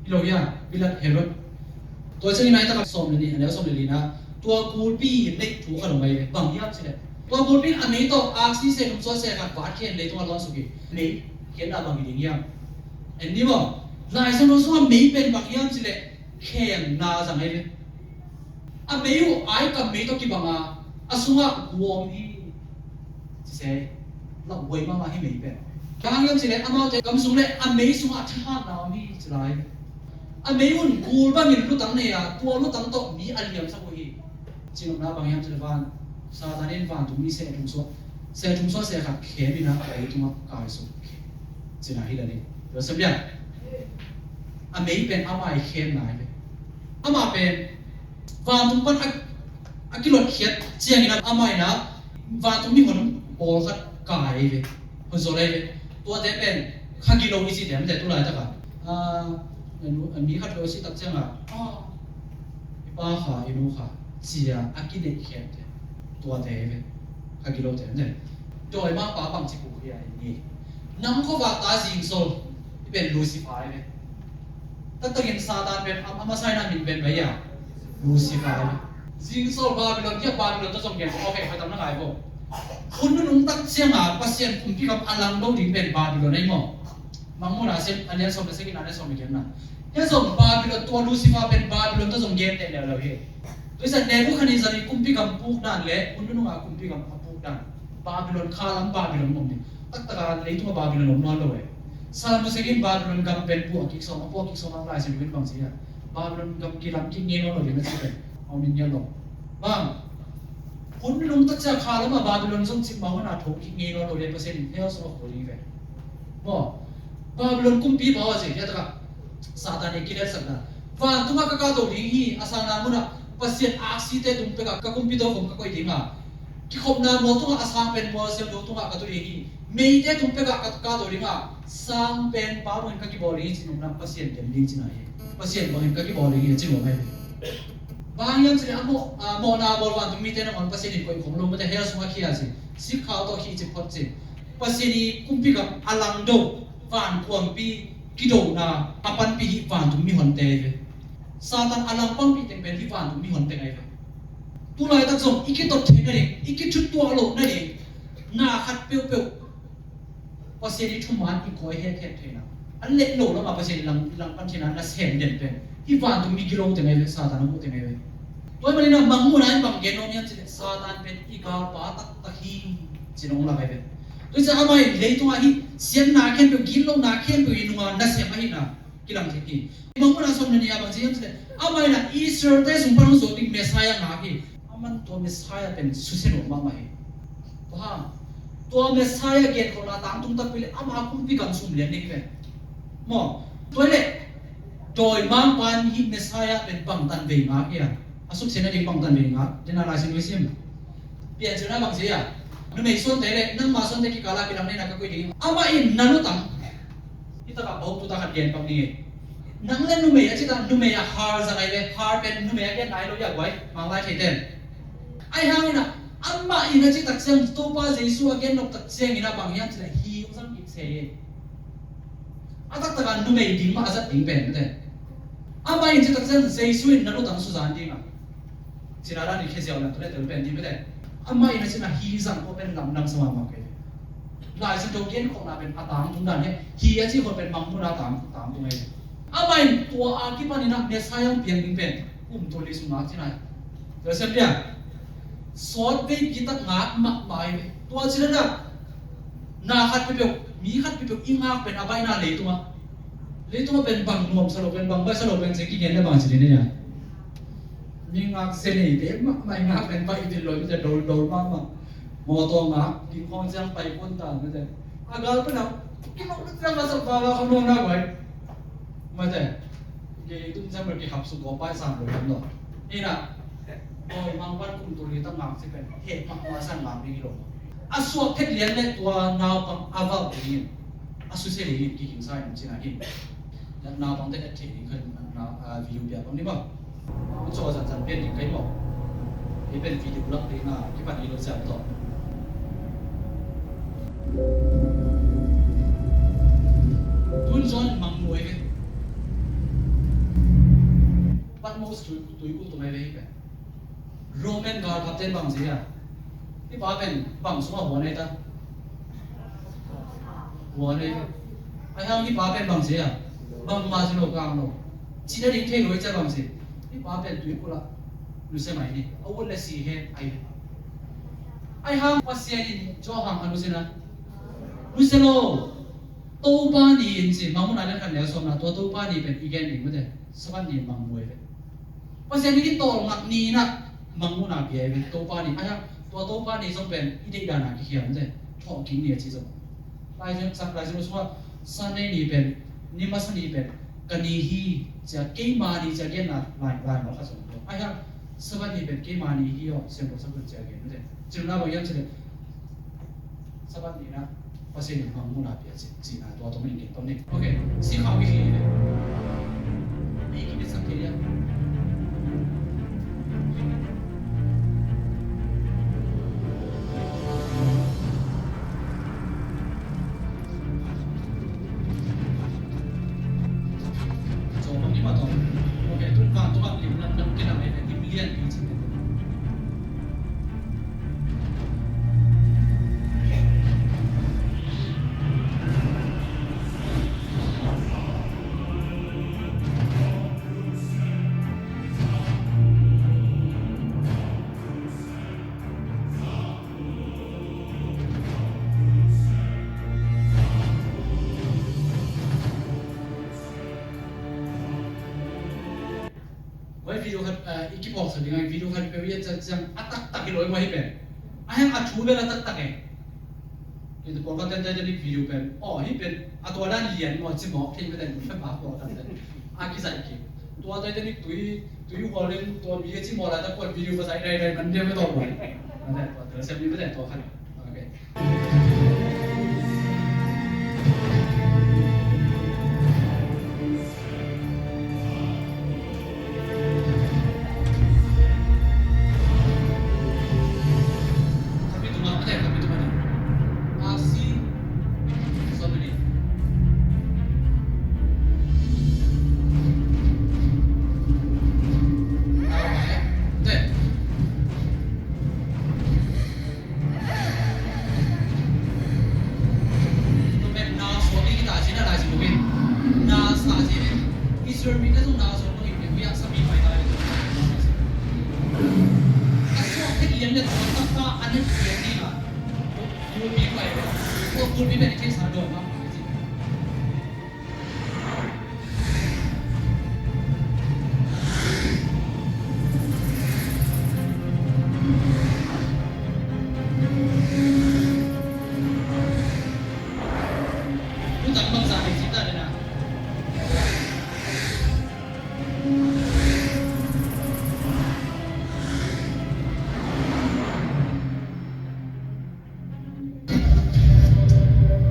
Hi lo hi a, Pilat, Herod. Tua ciangin a hi takah sawm le nih, a neu sawm le lina tua gulpi in neih thu khat om ahi ve. Bang hiam cih leh tua gulpi in a mei tawh aksi se thum suah se khat vat khen leitung a lawn suk hi. Mei khenna bang hi ding hiam? En ni maw? Lai Siangtho sungah mei pen bang hiam cih leh khenna zang ahi ve. A mei uh ai kam mei tawh kibang a, a sungah gu om hi. Ci se, lauhuai mahmah hi mei pen. Bang hang hiam cih leh amaute gam sung le a mei sungah thahatna om hi ci lai. A mei un gul bangin lutang nei a, tua lutang tawh mi a liamsak uh hi. Cinopna bang hiam cih leh van, Satan in vantung mi se thum suah, se thum suah se khat khem in a leitungah kaisuk. Cina hi la ni. Tua sia bia. A mei pen amah i khem nai ve. Amah pen vantung pan a, a kilotkhiat ciangin amah in a vantung mihon pawlkhat kai ve. Hon zaw lai ve. Tuate pen kha gilo i cite amte tu laitaka. A, a nu, a mi khat lo si tak cianga. A, i pa kha, i nu kha. Cia a kineihkhiat te. Tuate ve. Kha gilo te amte. Dawimangpa bangci puk hi a i ni. Nang khuavak ta zingsol i pen Lucifer i ve. Taktakin Satan pen a, a masa in a min pen bai a Lucifer i ve. Zingsol Babylon kia Babylon tawh zong gen kawk hei khatam na ngai bo. Hun nunung tak cianga Pasian kumpi kam a langdo ding pen Babylon ei maw. Mangmuhna sem a lian sawm le segina le sawm le giatna. Hia zong Babylon tua Lucifer pen Babylon tawh zong gen teh leuleu hi. Tua i zat Nebuchadnezzar i kumpi kam pukdan le hun nununga kumpi kam a pukdan. Babylon khalam Babylon om ding. Taktaka leitunga Babylon om nawn lo e. Salmo segin Babylon gam pen puak kik sawm a puak kik sawm a lai sin win bang sia. Babylon gam kilam kik ngei nawn lo ding na ci pen. Om in ngel lo. Bang. Hun lung takcia khalama Babylon zong cimma huna thok kik ngei nawn lo ding Pasian in hell sung a khol ding ve. Maw. Babylon kumpi bawa zia hiataka. Satan e kiletsakna. Vantunga ka kato ding hi a sana muna Pasian aksite tung peka ka kumpi to khom ka koi dinga. Kikhopna mual tungah a sang pen mual siam lo tungah ka tu ding hi. Meite tung pekah ka, ka to dingah sang pen pa bangin ka kibawl ding hi ci nopna Pasian kem ding cina hi. Pasian bangin ka kibawl ding hi ci nop hi. Bang hiam cileh a mawh, a mawhna bawl vantung mite nangawn Pasian in koih khong lo mate hell sungah khia ci. Sikkhau tawh khih ci phot ci. Pasian i kumpi gam a langdo vankhuampi kidona a panpi hi vantung mihonte hi ve. Satan a langpangpih teng pen hi vantung mihon teng ahi ve. Tulaitak zong i kitot theih nading, i kithutuah loh nading, na khat peuhpeuh Pasian i thuman i kawi hetkhet theihna, an leh lo lamah Pasian i lang, langpan theihna nasem den pen hi vantung mi gilo teng ahi ve, Satan a muh teng ahi ve. Tua hi maninah Mangmuhna in bang gen nuam hiam cileh Satan pen i galpa taktak hi ci nong lak ahi ve. Tua hi ciah amah in leitungah hi siatna khempeuh, gitlohna khempeuh i nunga nasem ahihna kilang thei hi. Mangmuhna sawm le nih a bang ci hiam cileh amah in a Israel-te sung pan hong suak ding Messiah ngak hi. Aman tua Messiah pen susia nuam mahmah hi. Tua hang tua Messiah genkholhna tangtung takpi le ama kumpi gam sum lian ding hi ve. Maw. Tua hi leh dawimangpa in hih Messiah pen bangtan vei ngak hi a, a suksiatna ding bangtan vei ngak dena Lai Siangtho i sim. Piancilna bang ci a, numei suante le nangma suante kikala kilang neina ka koih ding hi. Amah in na lutang Hi takah a hong tuta khat gen pak ni. Nang le numei a cita numei a har zang ai ve, har pen numei a gen nai lo ia guai, manglai thei ten. Ai hangin a, amah in a ci tak ciang Topa Jesu a gen nop tak ciangin a bang hiam cita hi hong zang kik se. A taktak a numei ding mah a zat ding pen te. Amah in ci tak ciang Jesu in na lutang suzan ding a. Cina dan i khia ziau lam tu le tel pen ni mete. Amah in a cina hi zang ko pen lam lam sama ma ke. Lai Siangtho gen khawhna pen a tangtung dan he. Hi a ci khawh pen Mangmuhna tang, tangtung ahi. Amah in tua a kipan in a Messiah hong piang ding pen kum tul li sung ngak cina. Tua siam dia. Sawt vei pi tak ngak mahmah ahi. Tua cina na. Na khat peuhpeuh, mi khat peuhpeuh i ngak pen a baihna leitungah. Leitungah pen bang nuamsa lo pen bang baihsa lo pen ci kigen le bang ci ding ni a. Mi ngak sia nei te mahmah i ngak pen baih i til lo i te dol dol mahmah. Mawtaw ngak, king khawng ciang pai kun ta mete. A gal pen a, king khawng ciang a sak vala khawng nuam na bai. Mete. Kei tung ciang pen kei hap suk ko pai sang lo yam lo. Ina. Oi, mang pan kum tul li ta ngak ci pen. He, mahmah sang ngak ding lo. A suak phet lian le tua naupang a valh dingin a susia dingin kikingsa in cina hi. Naupangte et thei ding khan na, a, video piak bang ni maw. Ku caw zanzan pian ding kai maw. Hi pen video lak ding a kipan hi lo siam tawh. Tun John in Mangmuh hi ve. Patmos tui, tuikulh tung hi ve hi pen. Roman galkapten bang ci a, hih pa pen bang sungah huan ahi ta? Huan ahi. Ahi hang hih pa pen bang ci a, bangmah ci lo kang lo. Cina ding thei lo hi cia bang ci. Hih pa pen tuikulh ah nusia mai ni. A ut le si he ahi. Ahi hang Pasian in Johan a nusia na. Nusia lo. Topa ni in ci, Mangmuhna lian khat neu sawmna tua Topa ni pen i gen ding mate. Sabat ni Mangmuh ahi ve. Pasian in i tawlngak ni inah Mangmuhna pia hi ve, Topa ni. Ahi hang tua Topa ni zong pen i deih dana kikhiam te. Thawhkik ni a ci zong. Lai Siangtho, Lai Siangtho sungah Sunday ni pen, ni masa ni pen ka ni hi, cia keima ni cia genna lai, lai mawk khat zong lo. Ahi hang Sabbath ni pen keima ni hi aw, Siangtho Sabbath cia gen mate. Cih na bang hiam cih leh Sabbath ni na Pasian in mangmuhna pia ci, cihna tua tawh mah in gen tom ni. Ok, si khau i hi ve. I ki bit sak kei a. Koi video khat, eh, i kiphawksak ding a, video khat i pia uh i et ciangciang a taktak hi lo i mah hi pen. A heng a thu bel a taktak e. Kei te pawlkhat ten Titanic video pen, aw, hih pen a tua dan lian maw ci mawk thei mete, nungpha pawlkhat ten a kizaih kik. Tua Titanic tui, tui hual in tua mi a ci mawk lai ta kuan video ka zaih daidai man dia mete tua. Mete tua tel siam ni mete tua khan. Ok. Tua pen na suak ding hi ta ci na lai ci lo in. Na sa ci in. Israel mite zong na suak lo in, pen ui a sa mi pai ta in. A suak thei lian le tua tapa a na kian ding a. Kulpi pai. Tua kulpi pen i thei sa dawn mah.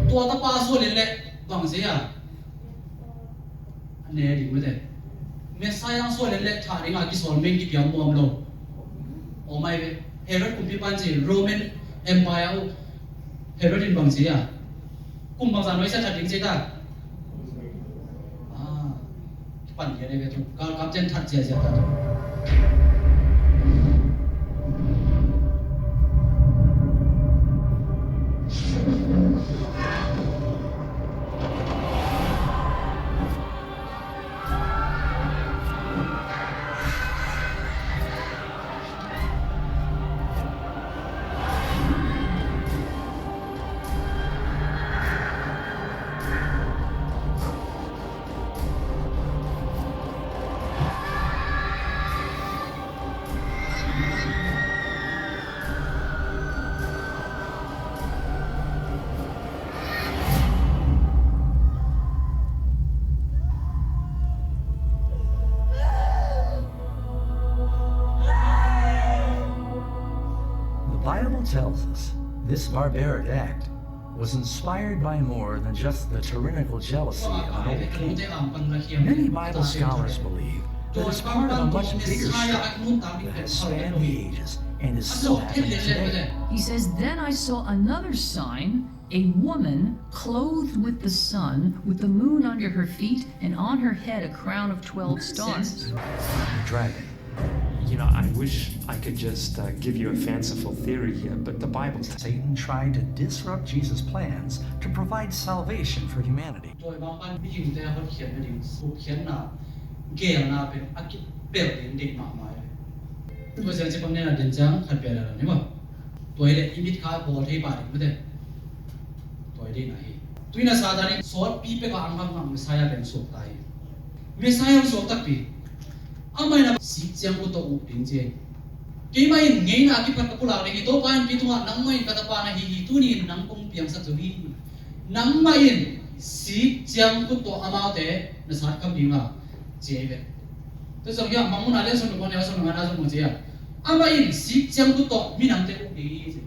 Tua tapa sual in leh bang zia a ne ding mete. Messiah sual in leh thah ding a kisawl meng kipiang muam lo. Aw mai ve. Herod kumpipa in ci, Roman Empire uh Herod in bang ci a, kum bangzah nuaisiah that ding ci ta. Ah, kipan lian e ve tu. Galkap ten that ziahziah ta tu. The Bible tells us this barbaric act was inspired by more than just the tyrannical jealousy of an old king. Many Bible scholars believe that it's part of a much bigger story that has spanned the ages and is still happening today. He says, "Then I saw another sign, a woman clothed with the sun, with the moon under her feet, and on her head a crown of twelve stars." Dragon. You know, I wish I could just, uh, give you a fanciful theory here, but the Bible... Satan tried to disrupt Jesus' plans to provide salvation for humanity. Tua i bang pan mihingte a hotkhiatna ding, gupkhiatna, geelna pen a kipelh ding deih mahmah hi. Tua ciang ci bang nena den ciang khat pia lala ni maw. Tua hi leh i mit kha bawl thei pah ding mate. Tua hi deihna hi. Tuina Satan in sawtpi pek a ang hang hang Messiah pen suak ta hi. Messiah hong suak takpi. Amah in a sik ciang khut tawh up ding ci. Keimah in ngeina a kipat ka pulak ding hi. Topa in kei tungah nangmah in ka tapa na hi hi. Tuni in nang kong piangsak zo hi. Nangmah in Sik ciang khut tawh amaute na sat kham ding a, ci ei ve. Tua zong hiah Mangmuhna lian sawm le kua neu sawm le ngana zong mu ci a. Amah in sik ciang khut tawh minamte uk ding hi ci.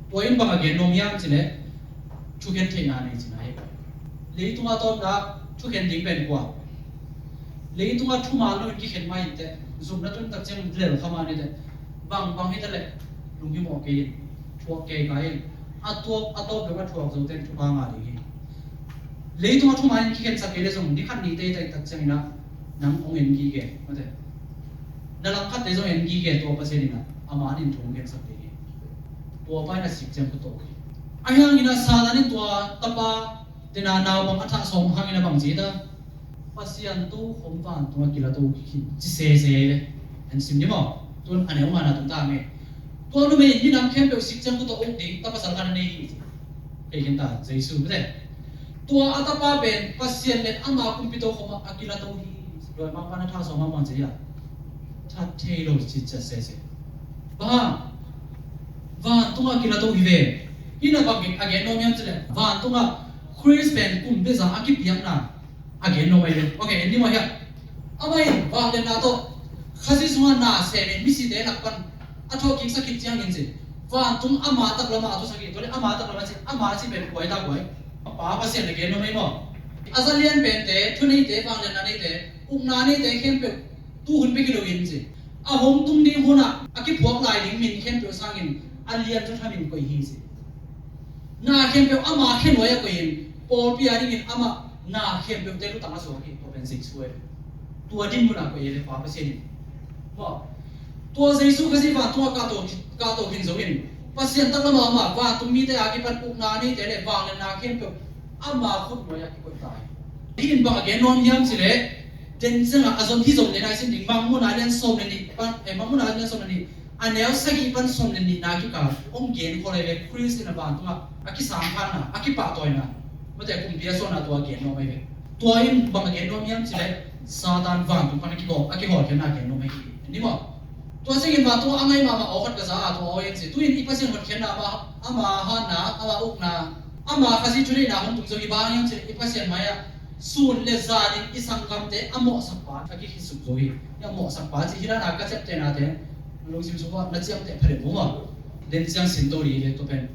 Tua in bang a gen nuam hiam ci leh, thukhen theihna nei cihna hi. Leitungah tawpna thukhen ding pen kua? Leitungah thuman lo in kikhen mah inteh, zumna tun tak ciang lel kha mah inteh, bangbang hi ta leh lunghimawh kei in, thuak kei ka in, a tuak a tawp dong a thuak zo teng thupha ngah ding hi. Leitungah thuman in kikhensak kei leh zong ni khat ni teitei tak ciangin ah nang hong en gige, mate, na langkhatte zong en gige, tua Pasian in ah a man in thu hong khensak ding hi. Tua pa in a sik ciang khut tawh hi. Ahi hangin ah Satan in tua tapa tena naupang a thah sawm hangin a bang ci ta? Pasian tokhom vantungah kilato khin ci sese ve. En sim ni maw? Tun a neu ngana tung ta nge. Tua numei in minam khempeuh sik ciang khut tawh uk ding, ta pasal khat a nei hi ci. Thei khin ta, Jesu mate. Tua a tapa pen Pasian le ama kumpi tokhom ah a kilato hi. Dawimangpa na thah sawm hang bang ci a? That thei lo ci ciat sese. Bang hang? Vantungah kilato hi ve. Hih na bang a gen nuam hiam ci leh, vantungah Khrist pen kumpiza a kipiakna a gen nuam ahi ve. Ok, en ni maw hiah. Amah in vangliatna tawh Khazih sungah na semin misite lak pan a thawhkiksak khit ciangin ci, vantung ama taklamah a tusak hi. Tua leh ama taklamah ci, ama ci pen kua hi ta, kua hi? Pa Pasian a gen nuam ahi maw? A za lian pente, thuneite, vangliatna neite, ukna neite khempeuh tu hun pek hi lo in ci, a hong tung ding hunah a kiphuak lai ding min khempeuh sangin a lian thuthamin koih hi ci. Na khempeuh ama khenuai a koih in, pawlpi a dingin amah na khempeuhte lutang a suak hi. Tua pen Jesu hi. Tua dinmun ah koih hi le Pa Pasian in. Maw? Tua Jesu Khazih vantungah kahto, kahto khin zo in, Pasian taklamah amah vantung mite a kipan ukna neite le vangliatna khempeuh ama khutnuai ah kikoih ta hi. Hih in bang a gen nuam hiam ci leh, den ciangah a zon hi zong den a i sim ding, Mangmuhna lian sawm le nih pan, eh, Mangmuhna lian sawm le nih, a neu sagih pan sawm le nihna kikal hong gen khol ahi ve. Khrist in a vantungah a kisangkhanna, a kipahtawina, mate, kumpi a suahna tua gen nuam ahi ve. Tua in bang a gen nuam hiam ci leh, Satan vantung pan a kigawm, a kihawlkhiatna gen nuam ahi hi. Ni maw? Tua ciangin vantung a ngai mahmah aw khat ka za a, tua aw in ci. Tu-in i Pasian hotkhiatna, ama, ama hatna, ama ukna, ama Khazih thuneihna hong tung zo hi. Bang hiam ci leh i Pasian mai-ah sun le zanin i sanggamte a mawhsakpa a kikhitsuk zo hi. A mawhsakpa ci hi dan a ka ciaptehnate lungsim sungah na ciamteh pha deuh maw? Den ciang sinto dih hi ve tua pen.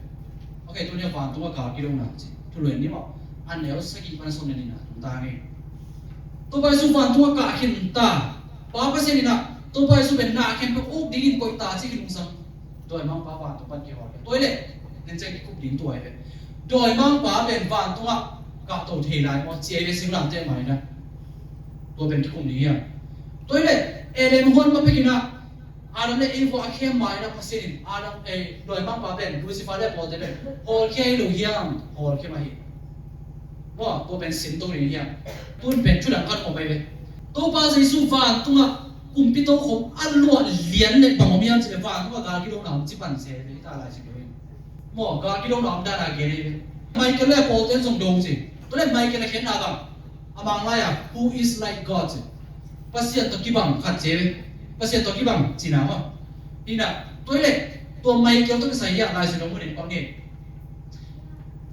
Ok, tuni a vantungah gal kidona ci. Thulu en ni maw? A neu sagih pan sawm le nihna tung ta nge. Topa Jesu vantungah kah khin ta. Pa Pasian in ah Topa Jesu pen na khempeuh uk dingin koih ta ci khin ungsang. Dawimangpa vantung pan kihawl hi. Tua hi leh den ciang kikup ding tua hi ve. Dawimangpa pen vantungah kahto thei lai maw ci ahi ve, singlamteh mai in ah. Tua pen kikum ding hi a. Tua hi leh Eden huan ma pek in ah Adam le Eva a khem ma in ah Pasian in Adam, eh, dawimangpa pen, Lucifer le pawlte pen hawlkhia hi lo hiam? Hawlkhia mah hi. Maw, tua pen sinto ding hiam? Tun pen thudang khat om ahi ve. Topa Jesu vantungah kumpi tokhom a luah lian le bang om hiam ci leh, vantungah gal kidona om ci pan se ve, hita lai ci lo hi. Maw, gal kidona om dan a gen ahi ve. Michael le pawlte zong dong ci. Tua leh Michael a khenna bang? A Manglai ah, "Who is like God?" ci. Pasian tawh kibang khat ci ve. Pasian tawh kibang cihna maw? Hi in ah, tua hi leh tua Michael tawh kisai hiah Lai Siangtho mun en pang ni.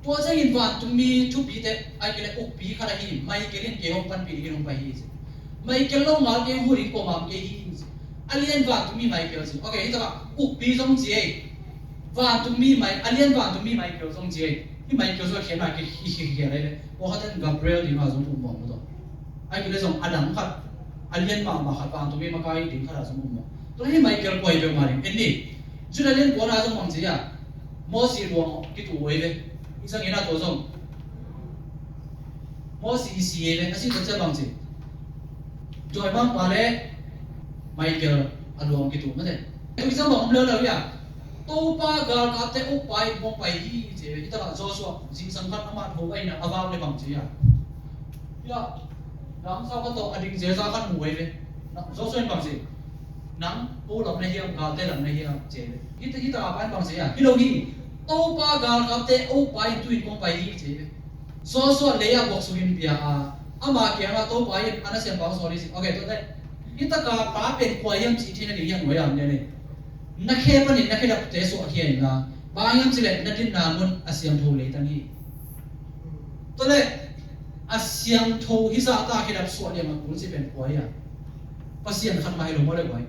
Tua ciangin vantungmi thupite, ahih kei leh ukpi khat ahi Michael in kei hong panpih dingin hong pai hi ci. Michael lo ngal kei hong hu ding kuamah om kei hi ci. A lian vantungmi Michael ci. Ok, hi takah ukpi zong ci ei. Vantungmi Mai-, a lian vantungmi Michael zong ci ei. Hi Michael zong a khiatna kei hi, hi, hi, hi, hi, hi. Pawlkhat in Gabriel ding a zong um mawk maw tawh. Ahih kei leh zong a dang khat, a lian mahmah khat, vantungmi makai ding khat a zong um mawk. Tua hi Michael kua hi peuhmah ding. En ni, Judah lian kuana zong bang ci a, Mosi luang kitu uh ei ve. I zang in a tua zong Mosi i si ei ve. A si tua ciang bang ci, dawimangpa le Michael a luang kitu mate. Tua i zang bang om leuleu hi a. Topa galkapte ukpa in hong pai hi ci ei ve. Hi takah Joshua zingsang khat amah tho a in a vak le bang ci a. Hi a, namsau khat tawh a ding zelza khat mu ei ve. Joshua in bang ci, "Nang ko lam na hiam, galte lam na hiam?" ci ei ve. Hi, hi takah pa in bang ci a, "Hi lo hi, Topa galkapte ukpa in tu-in kong pai hi," ci ei ve. Joshua lei ah buaksuk in pia a, ama kiangah Topa in a nasem pa hong sawl hi ci. Ok, tuate. Hi takah pa pen kua hiam cih theih nading hiah nuai a om lel hi. Na khe panin na khedapte suahkhia inla, bang hiam cih leh na dinna mun a siangtho leitang hi. Tua leh a siangtho hi zah ta khedap suah liang a kul cih pen kua hi a? Pasian khat mah hi lo maw le guai.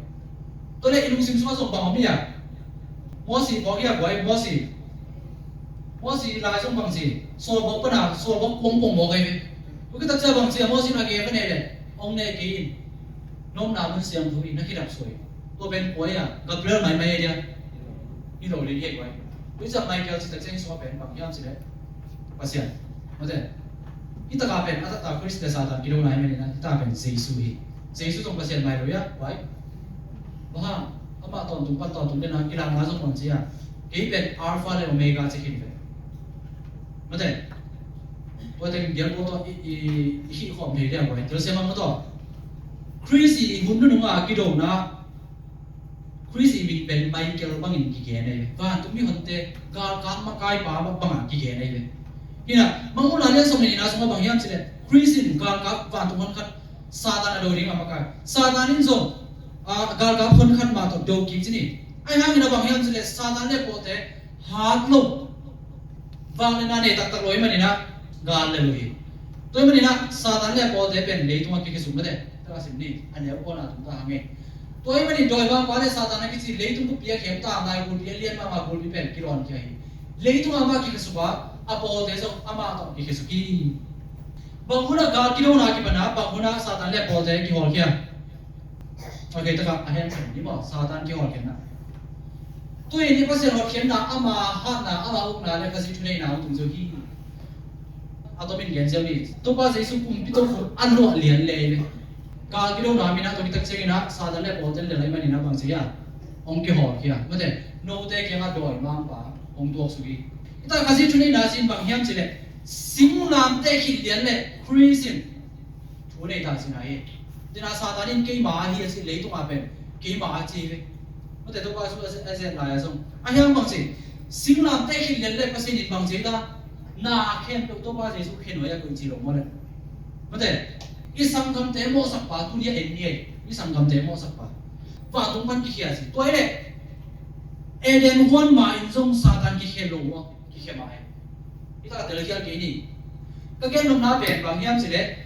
Tua leh i lungsim sungah zong bang om hi a? Mosi phawk hi a guai, Mosi. Mosi lai zong bang ci, sawlbawk pana, sawlbawk kuangkuang mawk ahi ve. Tua khit tak ciang bang ci a, Mosi in a gei ka nei leh hong ne kei in. Nopna mun siangtho hi, na khedap suah hi. Tua pen kua hi a? Gabriel maimai hi dia. Hi lo ding hi guai. Tua hi ciang Michael cih tak ciang hi sungah pen bang hiam cih leh Pasian. Mate. Hi taka pen a taktak Khrist le Satan kidona hi manin a, hi taka pen Jesu hi. Jesu zong Pasian mai lo hi a, guai. Bang hang, amah tawntung pan tawntung den a, kilakna zong bang ci a? Kei pen Alpha le Omega ci khin ve. Mate. Tua teng biakbawm tawh i, i, i hih khawm thei dia guai. Telsiam mah tawh. Khrist i hun nunung a kidona, Khrist i min pen Michael bangin kigen ahi ve. Vantung mihonte galkap makaipa bangin kigen ahi ve. Hi na, Mangmuhna lian sawm le nihna sungah bang hiam cih leh Khrist in galkap vantung honkhat Satan a do ding a makai. Satan in zong, ah, galkap honkhat mah tawh do kik ci ni. Ahi hangin a bang hiam cih leh Satan le pawlte hat lo, vangliatna nei taktak lo ahih manin a, gal le lo hi. Tua ahih manin a Satan le a pawlte pen leitungah kikhia suk mate. Taka sim ni, a neu pawn a tung ta hang e. Tua ahih manin dawimangpa le Satan a kici leitung bup a khemta, nai gulpi a lian mahmah gulpi pen kidawn khia hi. Leitungah amah kikhia suk a, a pawlte zong amah tawh kikhia suk hi. Bang hun a gal kidona kipan a, bang hun a Satan le a pawlte kihawlkhia? Ok, taka a hen khen ni maw, Satan kihawlkhiatna. Tuni in i Pasian hotkhiatna, ama hatna, ama ukna le Khazih thuneihna hong tung zo hi. A tomin gen ziau ni. Topa Jesu kumpi tokhom a luah lian le hi ve. Gal kidona min a tua khit tak ciangin a Satan le pawlte lel ahih manin a bang ci a? Hong kihawlkhia. Mate, note kiangah dawimangpa hong tuaksuk hi. Hi ta Khazih thuneihna cih bang hiam cih leh singlamteh khit lian le Khrist in thu nei ta cihna hi. Tua in a Satan in keima ahi a ci, leitungah pen keima a ci hi ve. Mate, Topa Jesu a zet lai a zong. Ahi hang bang ci, singlamteh khit lian le Pasian in bang ci ta? Na khempeuh Topa Jesu khe nuai a koih ci lo maw le. Mate, i sanggamte mawhsakpa tuni a en ni ei. I sanggamte mawhsakpa. Vantung pan kikhia ci. Tua hi leh Eden huan ma in zong Satan kikhia lo maw? Kikhia mah hi. Hi ta telkhial kei ni. Ka gen nopna pen bang hiam cih leh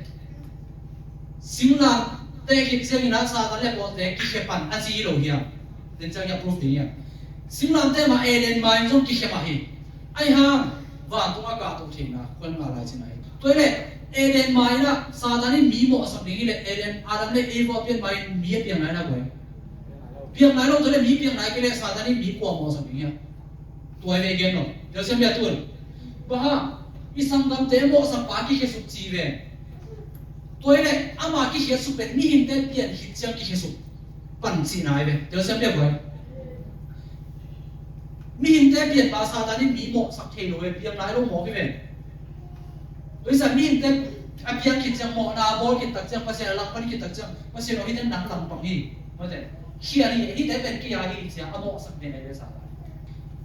singlamteh khit ciangin a Satan le pawlte kikhia pan a ci hi lo hiam? Tua ciang hi a proof ding hiam? Singlamteh mah Eden ma in zong kikhia mah hi. Ahi hang vantung a kahto theihna khual ngah lai cihna hi. Tua hi leh Eden ma in a Satan in mi mawhsak ding hi leh Eden, Adam le Eva pian ma in mi a piang lai na guai. Piang lai lo, tua leh mi piang lai kei leh Satan in mi kua mawhsak ding hiam? Tua hi ve gen lo. Telsiam bia tun. Bang hang, i sanggamte mawhsakpa kikhia suk ci ve. Tua hi leh ama kikhia suk pen mihingte pian khit ciang kikhia suk pan cihna hi ve. Telsiam bia guai. Mihingte pian pa Satan in mi mawhsak thei lo ve, piang lai lo mawk hi ve. Tua hi sa mihingte a piang khit ciang, mawhna a bawl khit tak ciang, Pasian a lakpan khit tak ciang, Pasian aw, hihte nang langpang hi. Mate, khia hi, hihte pen kei a hi ci a, a mawhsak den ahi ve Satan.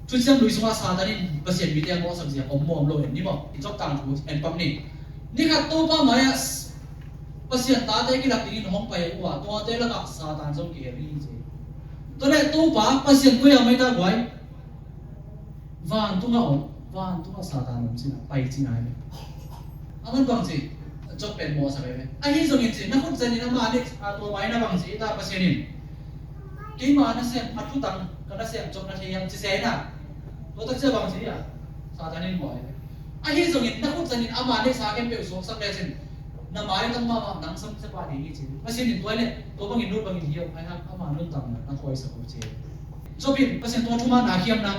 Thuciam Lui sungah Satan in Pasian mite a mawhsak zia om maw om lo en ni maw? I Job tangthu en pak ni. Ni khat Topa mai-ah Pasian tate kilak dingin hong pai uh a, tuate lakah Satan zong kihel hi ci. Tua leh Topa Pasian koi-ah mai ta guai? Vantungah om, vantungah Satan om cihna, pai cihna hi ve. A man bang ci, Job pen mawhsak hi ve. Ahi zongin ci, na khut zanin ama nek, a, tua mai na bang ci, ta Pasian in. Keima nasem, a thutang, ka nasem Job na thei hiam ci se na. Tua tak cia bang ci a? Satan in mawh hi ve. Ahi zongin na khut zanin ama neksa khempeuh suaksak lecin, na maitang mahmah nang samsia pah ding hi ci. Pasian in tua leh, tua bangin lut bangin hi uh, ahi hang ama nuntakna na khawisak uh ci. Job in Pasian tungah thumanna khiam na,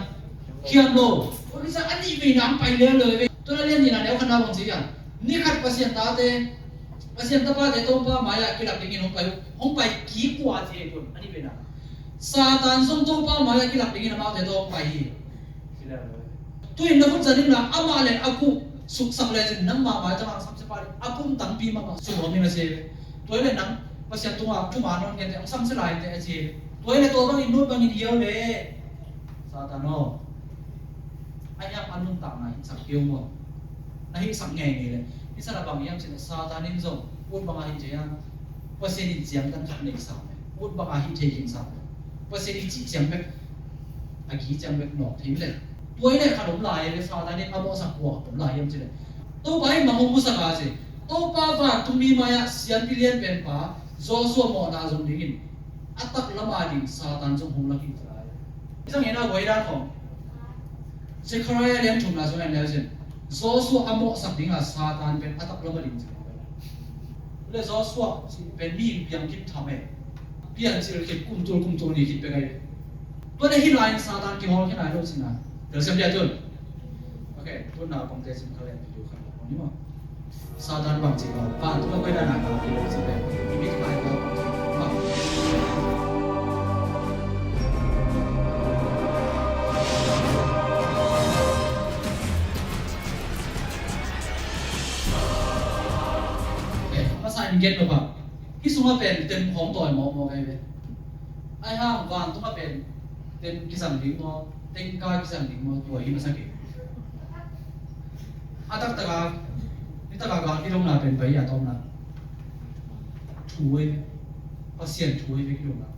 khiam lo. Tua hi ciang a nih veina hong pai leuleu ve. Tua na lian nihna neu khatna bang ci hiam? Ni khat Pasian tate, Pasian tapate Topa mai-ah kilak dingin hong pai, hong pai kik uh a ci hi tun, a nih veina. Satan zong Topa mai-ah kilak dingin amaute tawh hong pai hi. Tu-in na khut zanin la, amah le a kuh suksak lecin nangmah maitang a samsia pah ding, a kum tampi mahmah suknuam ding a ci hi. Tua hi leh nang Pasian tungah thuman hong genteh, hong samsia lai inteh a ci hi. Tua hi leh tua bangin lut bangin hi o le. Satan aw. Ahi hang a nuntakna hihsak kei o maw? Na hihsak ngeingei leh. Hih sana bang hiam cih leh Satan in zong ut banga hih thei a, Pasian in ciangtan khat nei sam e. Ut banga hih thei khin sam e. Pasian in cih ciang bek, a ki ciang bek nawk thei leh. Tua hi leh khat om lai leh Satan in a mawhsak kua khat om lai hiam cih leh. Topa in mang hong musak a ci. Topa vantungmi mai-ah siampi lian penpa Joshua mawhna zong dingin a taklam a ding Satan zong hong la kik lai. Zang ina guai dan khong Zechariah lian thumna zong en leu zin Joshua a mawhsak dinga Satan pen a taklam a ding ci. Le Joshua ci pen mi piang kim tham e. Piancil khit kumtul kumtul ni khit pek ai. Tua le hih lai-in Satan kihawl khin ai lo cina. Tel siam dia tun. Ok, tun na kong te cin ka len video khat la kong ni maw. Satan bang cin maw. Vantung a koi dan a ka ki lo cin pen. Imit kai lo. Eh, masa in gen lo ba. Hih sungah pen tem khawng tawi mawkmawk ahi ve. Ahi hang vantungah pen tem kizang ding maw, tengka kizang ding maw, tua hi masa kei. A taktaka, nitaka gal kidona pen pai a tawpna thu ahi ve. Pasian thu ahi ve kidona.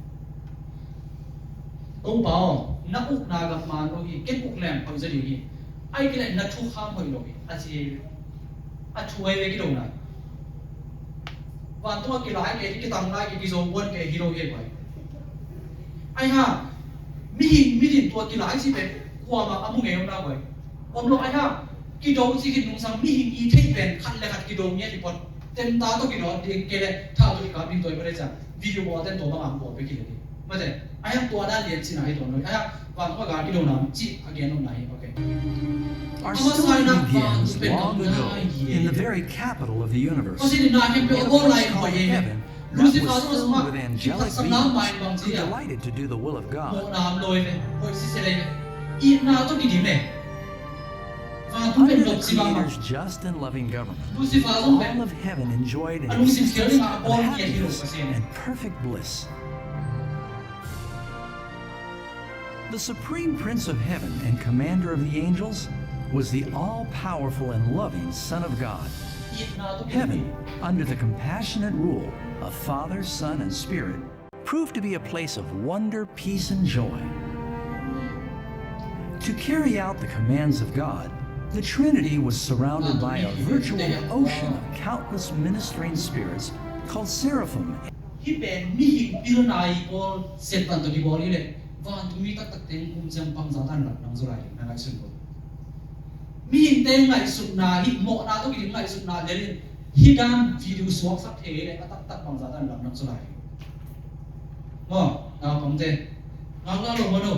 Topa aw, na ukna gam man lo hi, ken uk leng hoih zaw ding hi. Ahih kei leh na thukham hoih lo hi, a ci ahi ve. A thu ahi ve kidona. Vantung a kilai kei, kitang lai kei, kizo buan kei, hi lo hi bai. Ahi hang, mihing, mihing tua kilai ci pen kuamah a mu ngei om na bai. Om lo ahi hang, kido ci khin nungsang mihing i theih pen khat le khat kido ngiat i pon. Tenta tawh kido ding kei le thau tawh kikap ding tua i pon le ciang. Video bawl ten tua bang a bawl pek hi le ding. Mate, ahi hang tua dan lian cina hi tua noi. Ahi hang, vantung a gal kidona ci a gen nopna hi. Okay. Our story begins long ago in the very capital of the universe, in a place called heaven that was filled with angelic beings who delighted to do the will of God. Under creators just and loving government, all of heaven enjoyed an existence of happiness and perfect bliss. The supreme prince of heaven and commander of the angels was the all-powerful and loving Son of God. Heaven, under the compassionate rule of Father, Son, and Spirit, proved to be a place of wonder, peace, and joy. To carry out the commands of God, the Trinity was surrounded by a virtual ocean of countless ministering spirits called seraphim. Hih pen mihing pilna i bawl, Satan tawh kibawl hi leh, vantung mi taktak teng kum ciang bangzah dan lamdang zaw lai ding na ngaihsun ko. Mihingte ngaihsutna, hih mawhna tawh kiding ngaihsutna lel in, hih dan video suaksak thei hi leh, a taktak bangzah dan lamdang zaw lai ding. Maw, naupangte, ngaklah lo maw no?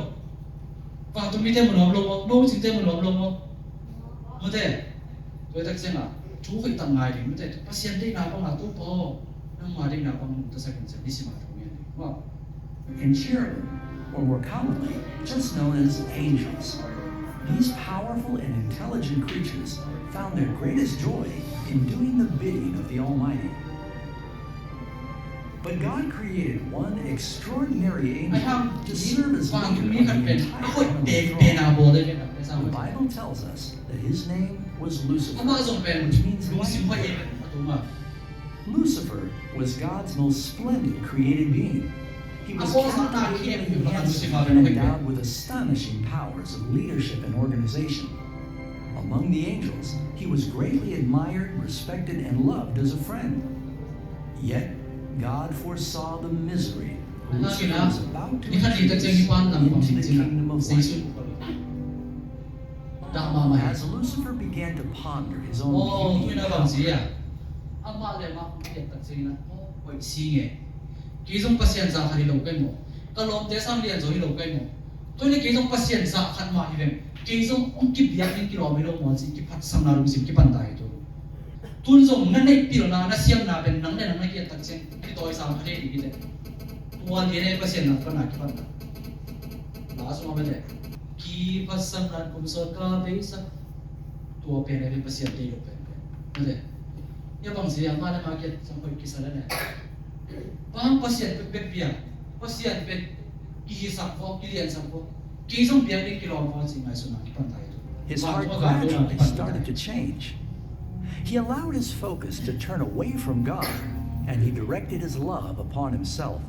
Vantung mite mu nuam lo maw? No cingte mu nuam lo maw? Mute, tua i tak ciangah thu hoih tak ngai ding, mute, Pasian deihna bangah Topa aw, nangma deihna bang nungta sakin ciang ni simah thu ngen ding. Maw. In cherubim, or more commonly, just known as angels, these powerful and intelligent creatures found their greatest joy in doing the bidding of the Almighty. But God created one extraordinary angel to serve as leader of the entire heavenly throng. The Bible tells us that his name was Lucifer, which means light bearer. Lucifer was God's most splendid created being. He was captivatingly handsome and endowed with astonishing powers of leadership and organization. Among the angels, he was greatly admired, respected, and loved as a friend. Yet, God foresaw the misery Lucifer was about to introduce into the kingdom of light. As Lucifer began to ponder his own beauty and power, amah le amah hong kiat tak ciangin ah, "Aw, hoih si nge. Kei zong Pasian zah khat hi lo kai maw? Ka lawmte sang lian zaw hi lo kai maw? Tua hi leh kei zong Pasian zah khat mah hi veng. Kei zong hong kibiak ding kilawm hi lo maw?" ci kiphatsakna lungsim kipan ta hi tu. Tun zong na neih pilna, na siamna pen nang le nang na kiat tak ciang kitawisam kha thei ding hi teh. Tua lian e Pasian nakpana kipan ta. La sungah mate. Kiphatsakna kum sawt ka beisak. Tua pen e Pasian tei lo pen pen. Mate. Ia bang sia ma le ma kiat sang hoih kisa le ne. Bang Pasian pek pek bia. Pasian pen kihisak vo, kiliansak vo. Kei zong biak ding kilawm vo ci ngaihsutna kipan ta hi tu. His heart gradually started to change. He allowed his focus to turn away from God, and he directed his love upon himself.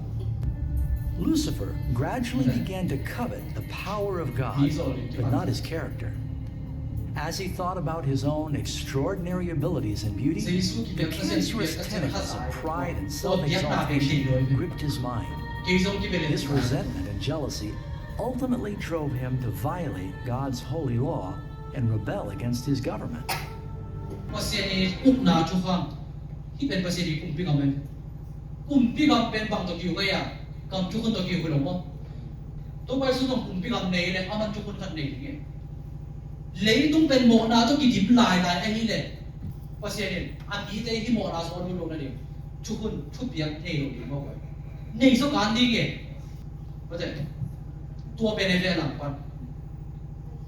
Lucifer gradually began to covet the power of God, but not his character. As he thought about his own extraordinary abilities and beauty, the cancerous tentacles of pride and self-exaltation gripped his mind. This resentment and jealousy ultimately drove him to violate God's holy law and rebel against his government. Pasian i ukna thukham. Hih pen Pasian i kumpi gam pen. Kumpi gam pen bang tawh kiu ngai a, gam thukhun tawh kiu lo maw? Topa Jesu zong kumpi gam nei le, aman thukhun khat nei ding e. Leitung pen mawhna tawh kidim lailai ahih leh, Pasian in a mite hih mawhna sung a lut loh nading thukhun, thupiak nei lo ding maw? Nei zaw kan ding e. Tua pen e ve a langpan.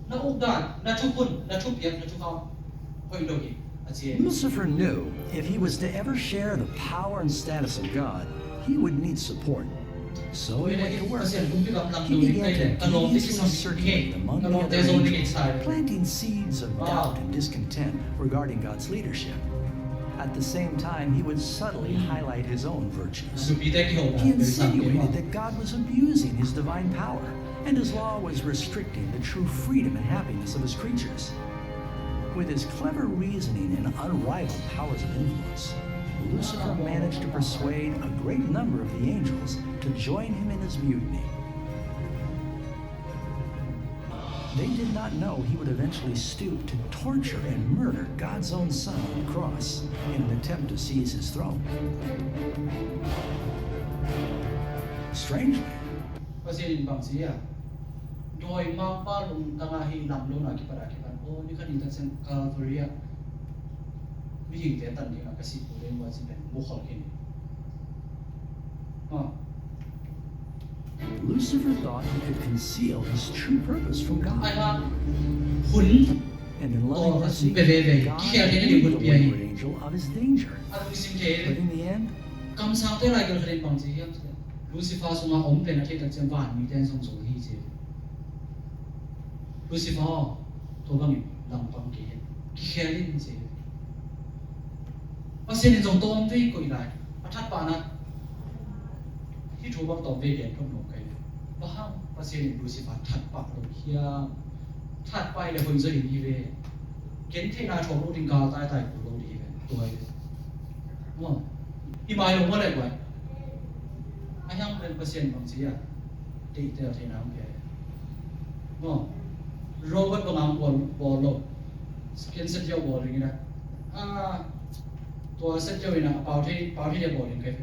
Na ukdan, na thukhun, na thupiak, na thukham hoih lo hi, a ci e. Lucifer knew if he was to ever share the power and status of God, he would need support. So he went to work. He began to deviously circulate among the other angels, planting seeds of doubt and discontent regarding God's leadership. At the same time, he would subtly highlight his own virtues. He insinuated that God was abusing his divine power and his law was restricting the true freedom and happiness of his creatures. With his clever reasoning and unrivaled powers of influence, Lucifer managed to persuade a great number of the angels to join him in his mutiny. They did not know he would eventually stoop to torture and murder God's own Son on the cross in an attempt to seize his throne. Strangely, Pasian in bang ci hiam? Dawimangpa lungtang ah hih lam lo na kipat a kipan, aw, ni khat ni tak ciang Calvary ah mihingte tan ding a ka sih kul ding uh a ci pen mu khol khin hi. Lucifer thought he could conceal his true purpose from God. Ai hang hun And in loving mercy, God warned the wayward angel of his danger. But in the end, kamsangte lai gal khat in bang ci hiam cih leh, Lucifer sungah om pen a theih tak ciang vanmite in zong zo hi ci. Lucifer aw, tua bangin langpang kei in, kikhel in ci. Pasian in zong tawm vei koih lai, a thatpahna hih thu bang tawm vei gen thot nuam kei. Bang hang Pasian in Lucifer thatpah lo hiam? Thatpah hi leh hoih zaw ding hi ve. Gentheihna thawm lo ding, gal taitai kul lo ding hi ve. Tua hi ve. Maw? I mai lo maw leh guai? A hiang pen Pasian bang ci a, deihtel theihna hong pia hi. Maw? Robot bang hang bawl, bawl lo. Ken set ziau bawl ding hi na. Ah, tua set ziau hi na, a pau thei, pau thei dia bawl ding kei.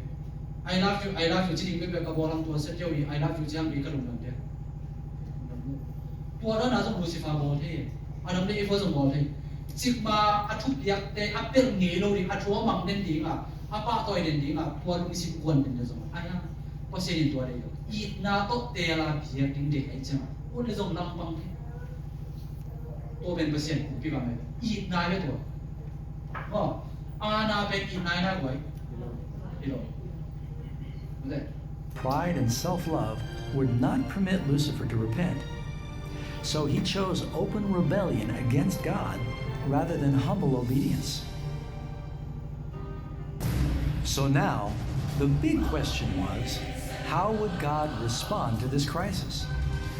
I love you, I love you ci ding peuhpeuh ka bawl hang, tua set ziau hi, I love you ci hang kei ka lungdam dia. Tua dan a zong Lucifer bawl thei. Adam le Eva zong bawl thei. Cikmah a thupiakte a pelh ngei lo ding, a thu a mang den ding a, a pahtawi den ding a, tua lungsim kuan den dia zong. Ai a, Pasian in tua dei lo. Itna tawh teel a biak ding dei ai ciang a, un le zong langpang thei. Tua pen Pasian kumpi bang ai ve. Itna ai ve tua. Maw, aana pen itna ai na guai. Hi lo. Hi lo. Pride and self-love would not permit Lucifer to repent. So he chose open rebellion against God rather than humble obedience. So now, the big question was, how would God respond to this crisis?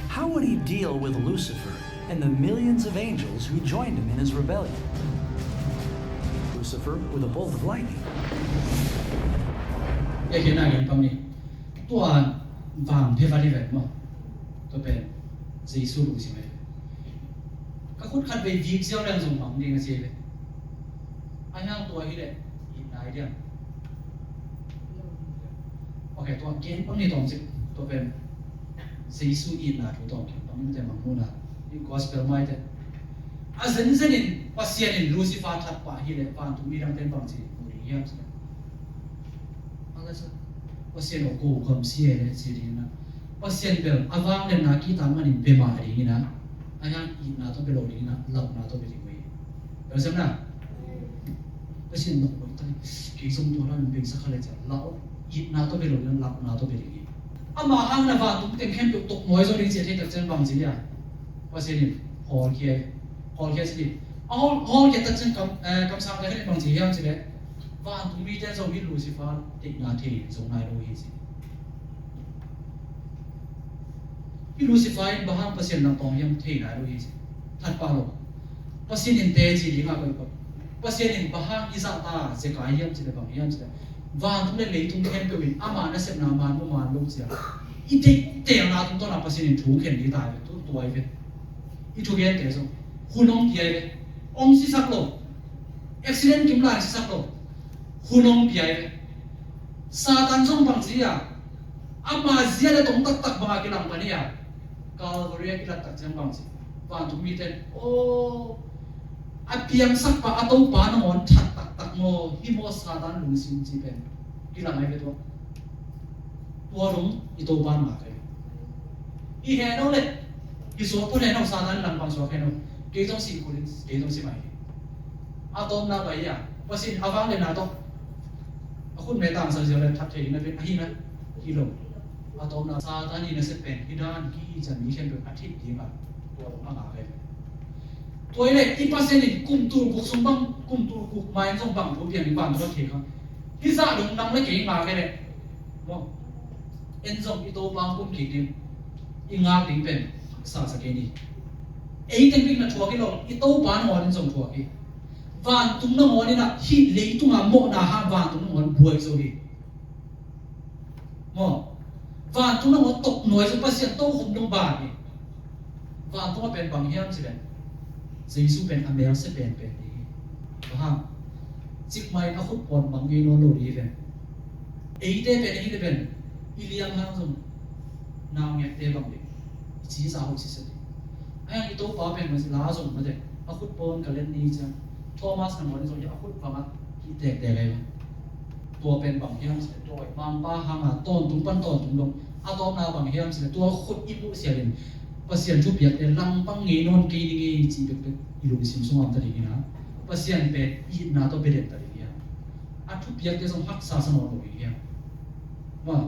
How would he deal with Lucifer and the millions of angels who joined him in his rebellion? Lucifer with a bolt of lightning. Tua vang phe vat hi ve maw? Tua pen Jesu lungsim hi ve. Ka khut khat vei vik ziau leng zong mang ding a ci hi ve. A hiang tua hi leh itna ai diam? Ok, tua gen pang ni tawm cik. Tua pen Jesu itna thu tawm gen pang ni te mang muna. Gospel mai te. A zenzen in Pasian in Lucifer that pah hi leh vantung mi dangte in bang ci mu ding hiam ci leh, Pasian aw, ko kam si e le ci ding ina, Pasian bel a vangliatna kihtak manin bia mah ding ina, a hiang itna tawh bia lo ding ina, launa tawh bia ding uh hi. Pasian na, Pasian na koi tai, kei zong tua dan bia sa kha le ci a, lau, itna tawh bia lo ding ina, launa tawh bia ding hi. Ama hang na vantung teng khempeuh tok mawi zo ding ci a thei tak ciang bang ci dia, Pasian in hawlkhia, hawlkhia ci ding. A hawl, hawlkhia tak ciang kam, eh, kamsangte khat in bang ci hiam ci leh, vantung mite zong hi Lucifer deihna thei zong nai lo hi ci. Hi Lucifer in bang hang Pasian lam pawng hiam thei nai lo hi ci. That pah lo. Pasian in teci ding a koih koih. Pasian in bang hang i zahtak zekai hiam cih leh bang hiam cih leh, vantung le leitung khempeuh in ama nasepna man maw man lo ci a, i deihtelna tungtawn a Pasian in thu khen ding ta hi ve. Tu tua hi ve. I thugente zong hun hong pia hi ve. Hong sisak lo. Accident kim lai sisak lo. Hun hong pia hi ve. Satan zong bang ci a, ama zia le tong taktak bang a kilang pan hi a, Calvary a kilat tak ciang bang ci, vantung mite in, "Aw, a piangsak pa, a Topa nangawn that taktak maw, hi maw Satan lungsim?" ci pen kilang hi ve tua. Tua dong i Topa ngak hi. I heh no le i suak phot heh no, Satan langpang suak heh no. Kei zong si kul in, kei zong si mai hi. A tawpna bai a, Pasian a vangliatna tawh a khut me tangsak ziau le that thei ding na pen ahi na, hi lo. A tawpna Satan i nasep pen hi dan hi ci a, mi khempeuh a theih ding a, tua dong a ngak hi. Tua hi leh i Pasian in kum tul guk sung bang, kum tul guk ma in zong bang thu piang ding vantung a thei kha. Hih zah dong nang le kei ngak hi leh maw, en zong i Topa hong kum kik ding, i ngak ding pen haksa sa kei ni. Ei teng bek na thuak hi lo, i Topa nangawn in zong thuak hi. Vantung nangawn in ah hih leitung a mawhna hang vantung nangawn buai zo hi. Maw, vantung nangawn tawh nuai zo, Pasian tokhom dong ban hi. Vantung a pen bang hiam cih leh Jesu pen a melse penpen ding hi. Bang hang? Cikmah in a khut pawn mang ngei nawn lo ding hi ve. Eite pen ahi leh pen i liam hang zong naungekte bang ding, i ci za hoih sisat ding. Ahi hang i Topa pen mah la zong mate, a khut pawn ka len ni ciang, Thomas nangawn zong hi a khut bang a hi tektek ahi ve. Tua pen bang hiam cih leh dawimangpa hang a tawntung pan tawntung dong. A tawpna bang hiam cih leh tua khut i muh sialin Pasian thupiakte langpang ngei nawn kei ding hi cih bekbek i lungsim sungah om ta ding hi a, Pasian pen i itna tawh bia den ta ding hi a, a thupiakte zong haksa sa nawn lo ding hi a. Maw,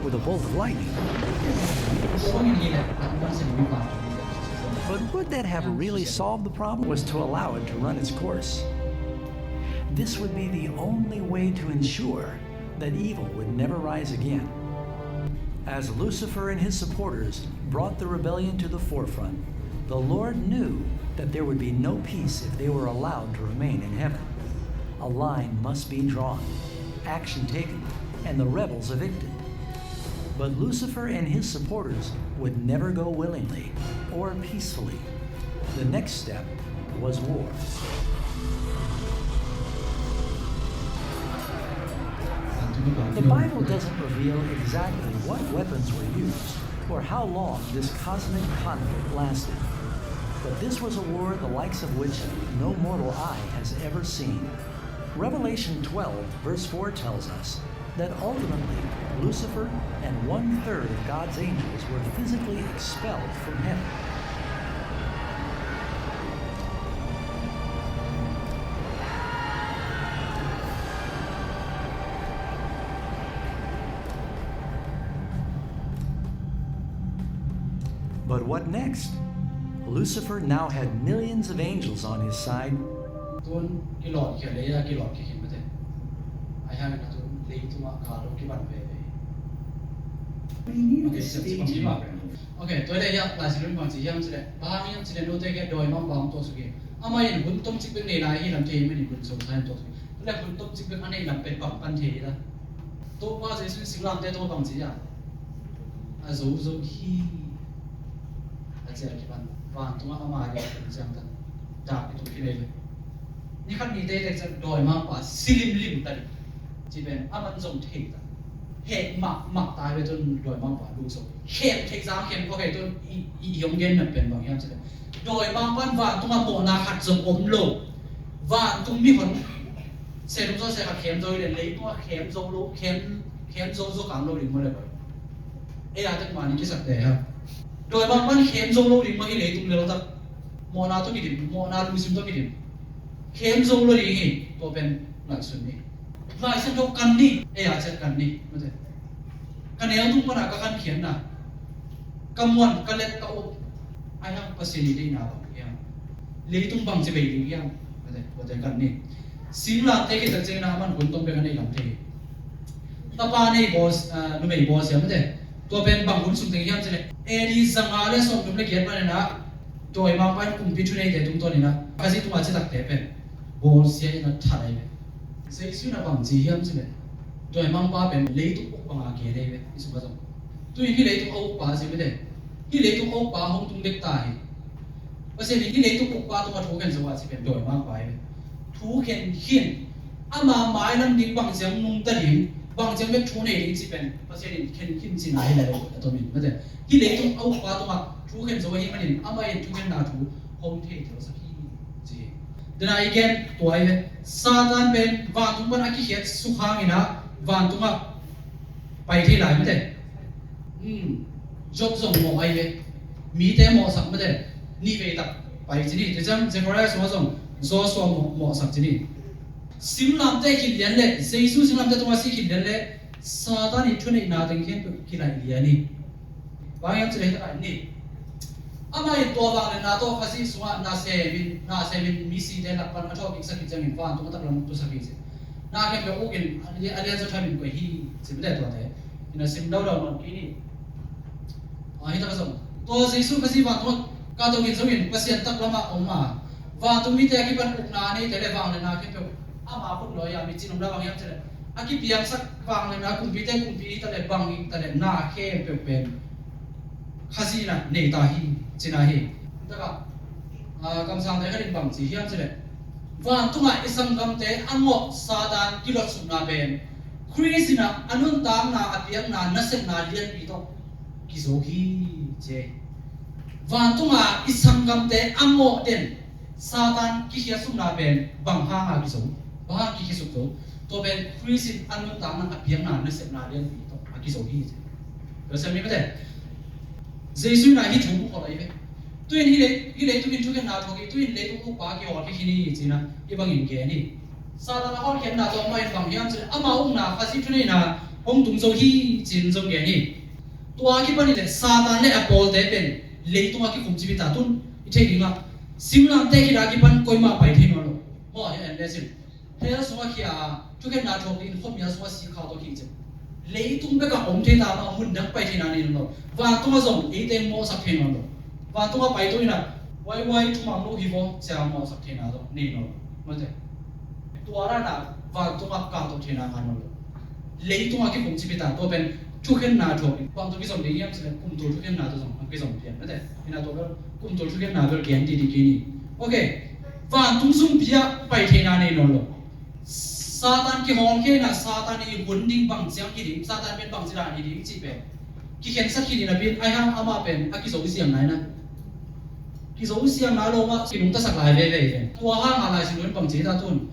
with a bolt of lightning. But would that have really solved the problem? Was to allow it to run its course. This would be the only way to ensure that evil would never rise again. As Lucifer and his supporters brought the rebellion to the forefront, the Lord knew that there would be no peace if they were allowed to remain in heaven. A line must be drawn, action taken, and the rebels evicted. But Lucifer and his supporters would never go willingly or peacefully. The next step was war. The Bible doesn't reveal exactly what weapons were used or how long this cosmic conflict lasted. But this was a war the likes of which no mortal eye has ever seen. Revelation twelve, verse four tells us that ultimately Lucifer and one-third of God's angels were physically expelled from heaven. But what next? Lucifer now had millions of angels on his side. Tun kilawh khia lei a kilawh khia khin mate. Ai hang na tun lei tuma ka lo kiban ve ve. Okay, siam ci bang ci ma. Okay, tua leh ya lai silun bang ci hiam ci leh, bang hiam ci leh note ke dawimangpa hong tuaksuk hi. Amah in hun tomcik bek nei lai hi lam thei, amah in hun sawm sa in tuaksuk hi. Tua leh hun tomcik bek a nei lam pen bang pan thei hi la. Topa Jesu in singlamteh tawh bang ci a, a zo zo hi. A ciah kipan vantungah ama lian ciangtan dak i tung khin ei ve. Ni khat ni teitek ciang dawimangpa si limlim ta ding. Ci pen aman zong thei ta. Heh mahmah ta ve tun dawimangpa lu zo. Khem thei zang khem kua kei tun i, i, i hong gen nat pen bang hiam ci pen, dawimangpa in vantungah mawhna khat zong om lo. Vantung mihon se dum zo se khat khem zo hi le, leitungah khem zo lo, khem, khem zo zo kang lo ding maw le bawi. Ei a tek mah ni kisakte ha. Dawimangpa in khem zo lo ding maw hi, leitung lel tak. Mawhna tawh kidim, mawhna lungsim tawh kidim. Khem zo lo ding hi, tua pen ngaihsun ni. Ngaihsun tawh kan ni, ei a ciat kan ni. Mate. Ka neu tung pana ka kankhiatna, ka muan, ka let, ka up, ai hang Pasian i deihna bang hiam? Leitung bang ci bei ding hiam? Mate, mate kan ni. Singlamteh kitak ciangin a man hun tom bek a nei lam thei. Tapa nei bawl, ah, numei bawl siam mate. Tua pen bang hun sung teng hiam ci leh, A D zanga le sawmthum le giat panin ah Dawimangpa in kumpi thuneite tungtawn in ah Khazih tungah citakte pen bawlsia in ah that ahi ve. Jesu in ah bang ci hiam cih leh, dawimangpa pen leitung uk banga gen ahi ve, i sungah zong. Tu-in hih leitung a ukpa a ci mite, hih leitung a ukpa hong tung bek ta hi. Pasian in hih leitung ukpa tungah thu khen zo a ci pen dawimangpa ahi ve. Thu khen khin, ama mailam ding bang ciang nungta ding, bang ciang bek thu nei ding cih pen Pasian in khen khin cihna hi leh a tomin mite. Hih leitung a ukpa tungah thu khen zo ahih manin amah in thukhenna thu hong theitel sak hi, ci hi. Dena i gen tua hi ve. Satan pen vantung pan a kikhiat suk hangin ah vantungah pai thei lai mite. Hmm. Job zong mawh ahi ve. Mite mawhsak mite. Nih vei tak pai ci ni. Tua ciang Zechariah sungah zong Joshua mawh, mawhsak ci ni. Singlamteh khit lian leh, Jesu singlamteh tungah si khit lian leh Satan i thuneihna teng khempeuh kilaih lian hi. Bang hiam cih leh hih takah ni. Amah in tua vangliatna tawh Khazih sungah na semin, na semin misite lak pan a thawhkiksak khit ciangin vantung a taklam tusak hi ci. Na khempeuh ukin a lian, a lian zaw thamin koih hi ci mite tuate. Ina sim daudau nawn kei ni. Ah, hih takah zong tua Jesu Khazih vantungah kahto khin zongin Pasian taklamah om a, vantung mite a kipan ukna a neite le vangliatna khempeuh ama khut nuai-ah mi cin om na bang hiam cih leh a kipiangsak vangliatna kumpite kumpi hi ta leh bang hi ta leh na khempeuh pen Khazih in ah nei ta hi, cihna hi. Takah, ah, kamsangte khat in bang ci hiam cih leh, vantungah i sanggamte a ngawh Satan kilotsukna pen Khrist in ah a nuntakna a piakna nasepna lianpi tawh kizo hi, ci. Vantungah i sanggamte a ngawh den Satan kikhiatsukna pen bang hanga kizo, bang hanga kikhiatsuk zo? Tua pen Khrist in a nuntakna a piakna nasepna lianpi tawh a kizo hi, ci. Tua sia mi mate. Jesu in ah hih thu mu khol ahi ve. Tu-in hih lei, hih leitung in thukhenna thuak hi, tu-in leitung ukpa kihawl khia khin hi, ci-in ah hih bangin gen hi. Satan a hawlkhiatna tawh amah in bang hiam cih leh ama ukna Khazih thuneihna hong tung zo hi, ci-in zong gen hi. Tua a kipan hi leh Satan le a pawlte pen leitungah kikhum cip hi ta, tun i theih ding ah singlamteh khit a kipan koimah pai thei nawn lo. Maw, hi en le sin. Hell sungah khia a, thukhenna thuak dingin khuamial sungah sik khau tawh khih ciang, leitung bekah om thei ta mah, mun dang pai theihna nei nawn lo. Vantungah zong eite mawhsak thei nawn lo. Vantungah pai to in ah, waiwai, thumang lo hi vaw, ci-a mawhsak theihna zong nei nawn lo. Mate. Tua dan ah vantungah kah to theihna ngah nawn lo. Leitungah kikhum cip hi ta, tua pen thukhenna thuak ding. Bang tawh kizom ding hiam cih leh kumtul thukhenna tawh zong kizom pian. Mate. Hi na, tua bel kumtul thukhenna bel gen didi kei ni. Ok. Vantung sung pi-ah pai theihna nei nawn lo. Satan kihawlkhia in ah, Satan i hun ding bang ciang hi ding, Satan pen bang ci dan hi ding cih pen kikhensak hi ding napi-in, ahi hang amah pen a kizo siang nai na. Kizo siang nai lo mah, kinungtasak lai veve hi. Tua hang a Lai Siangtho in bang ci ta tun.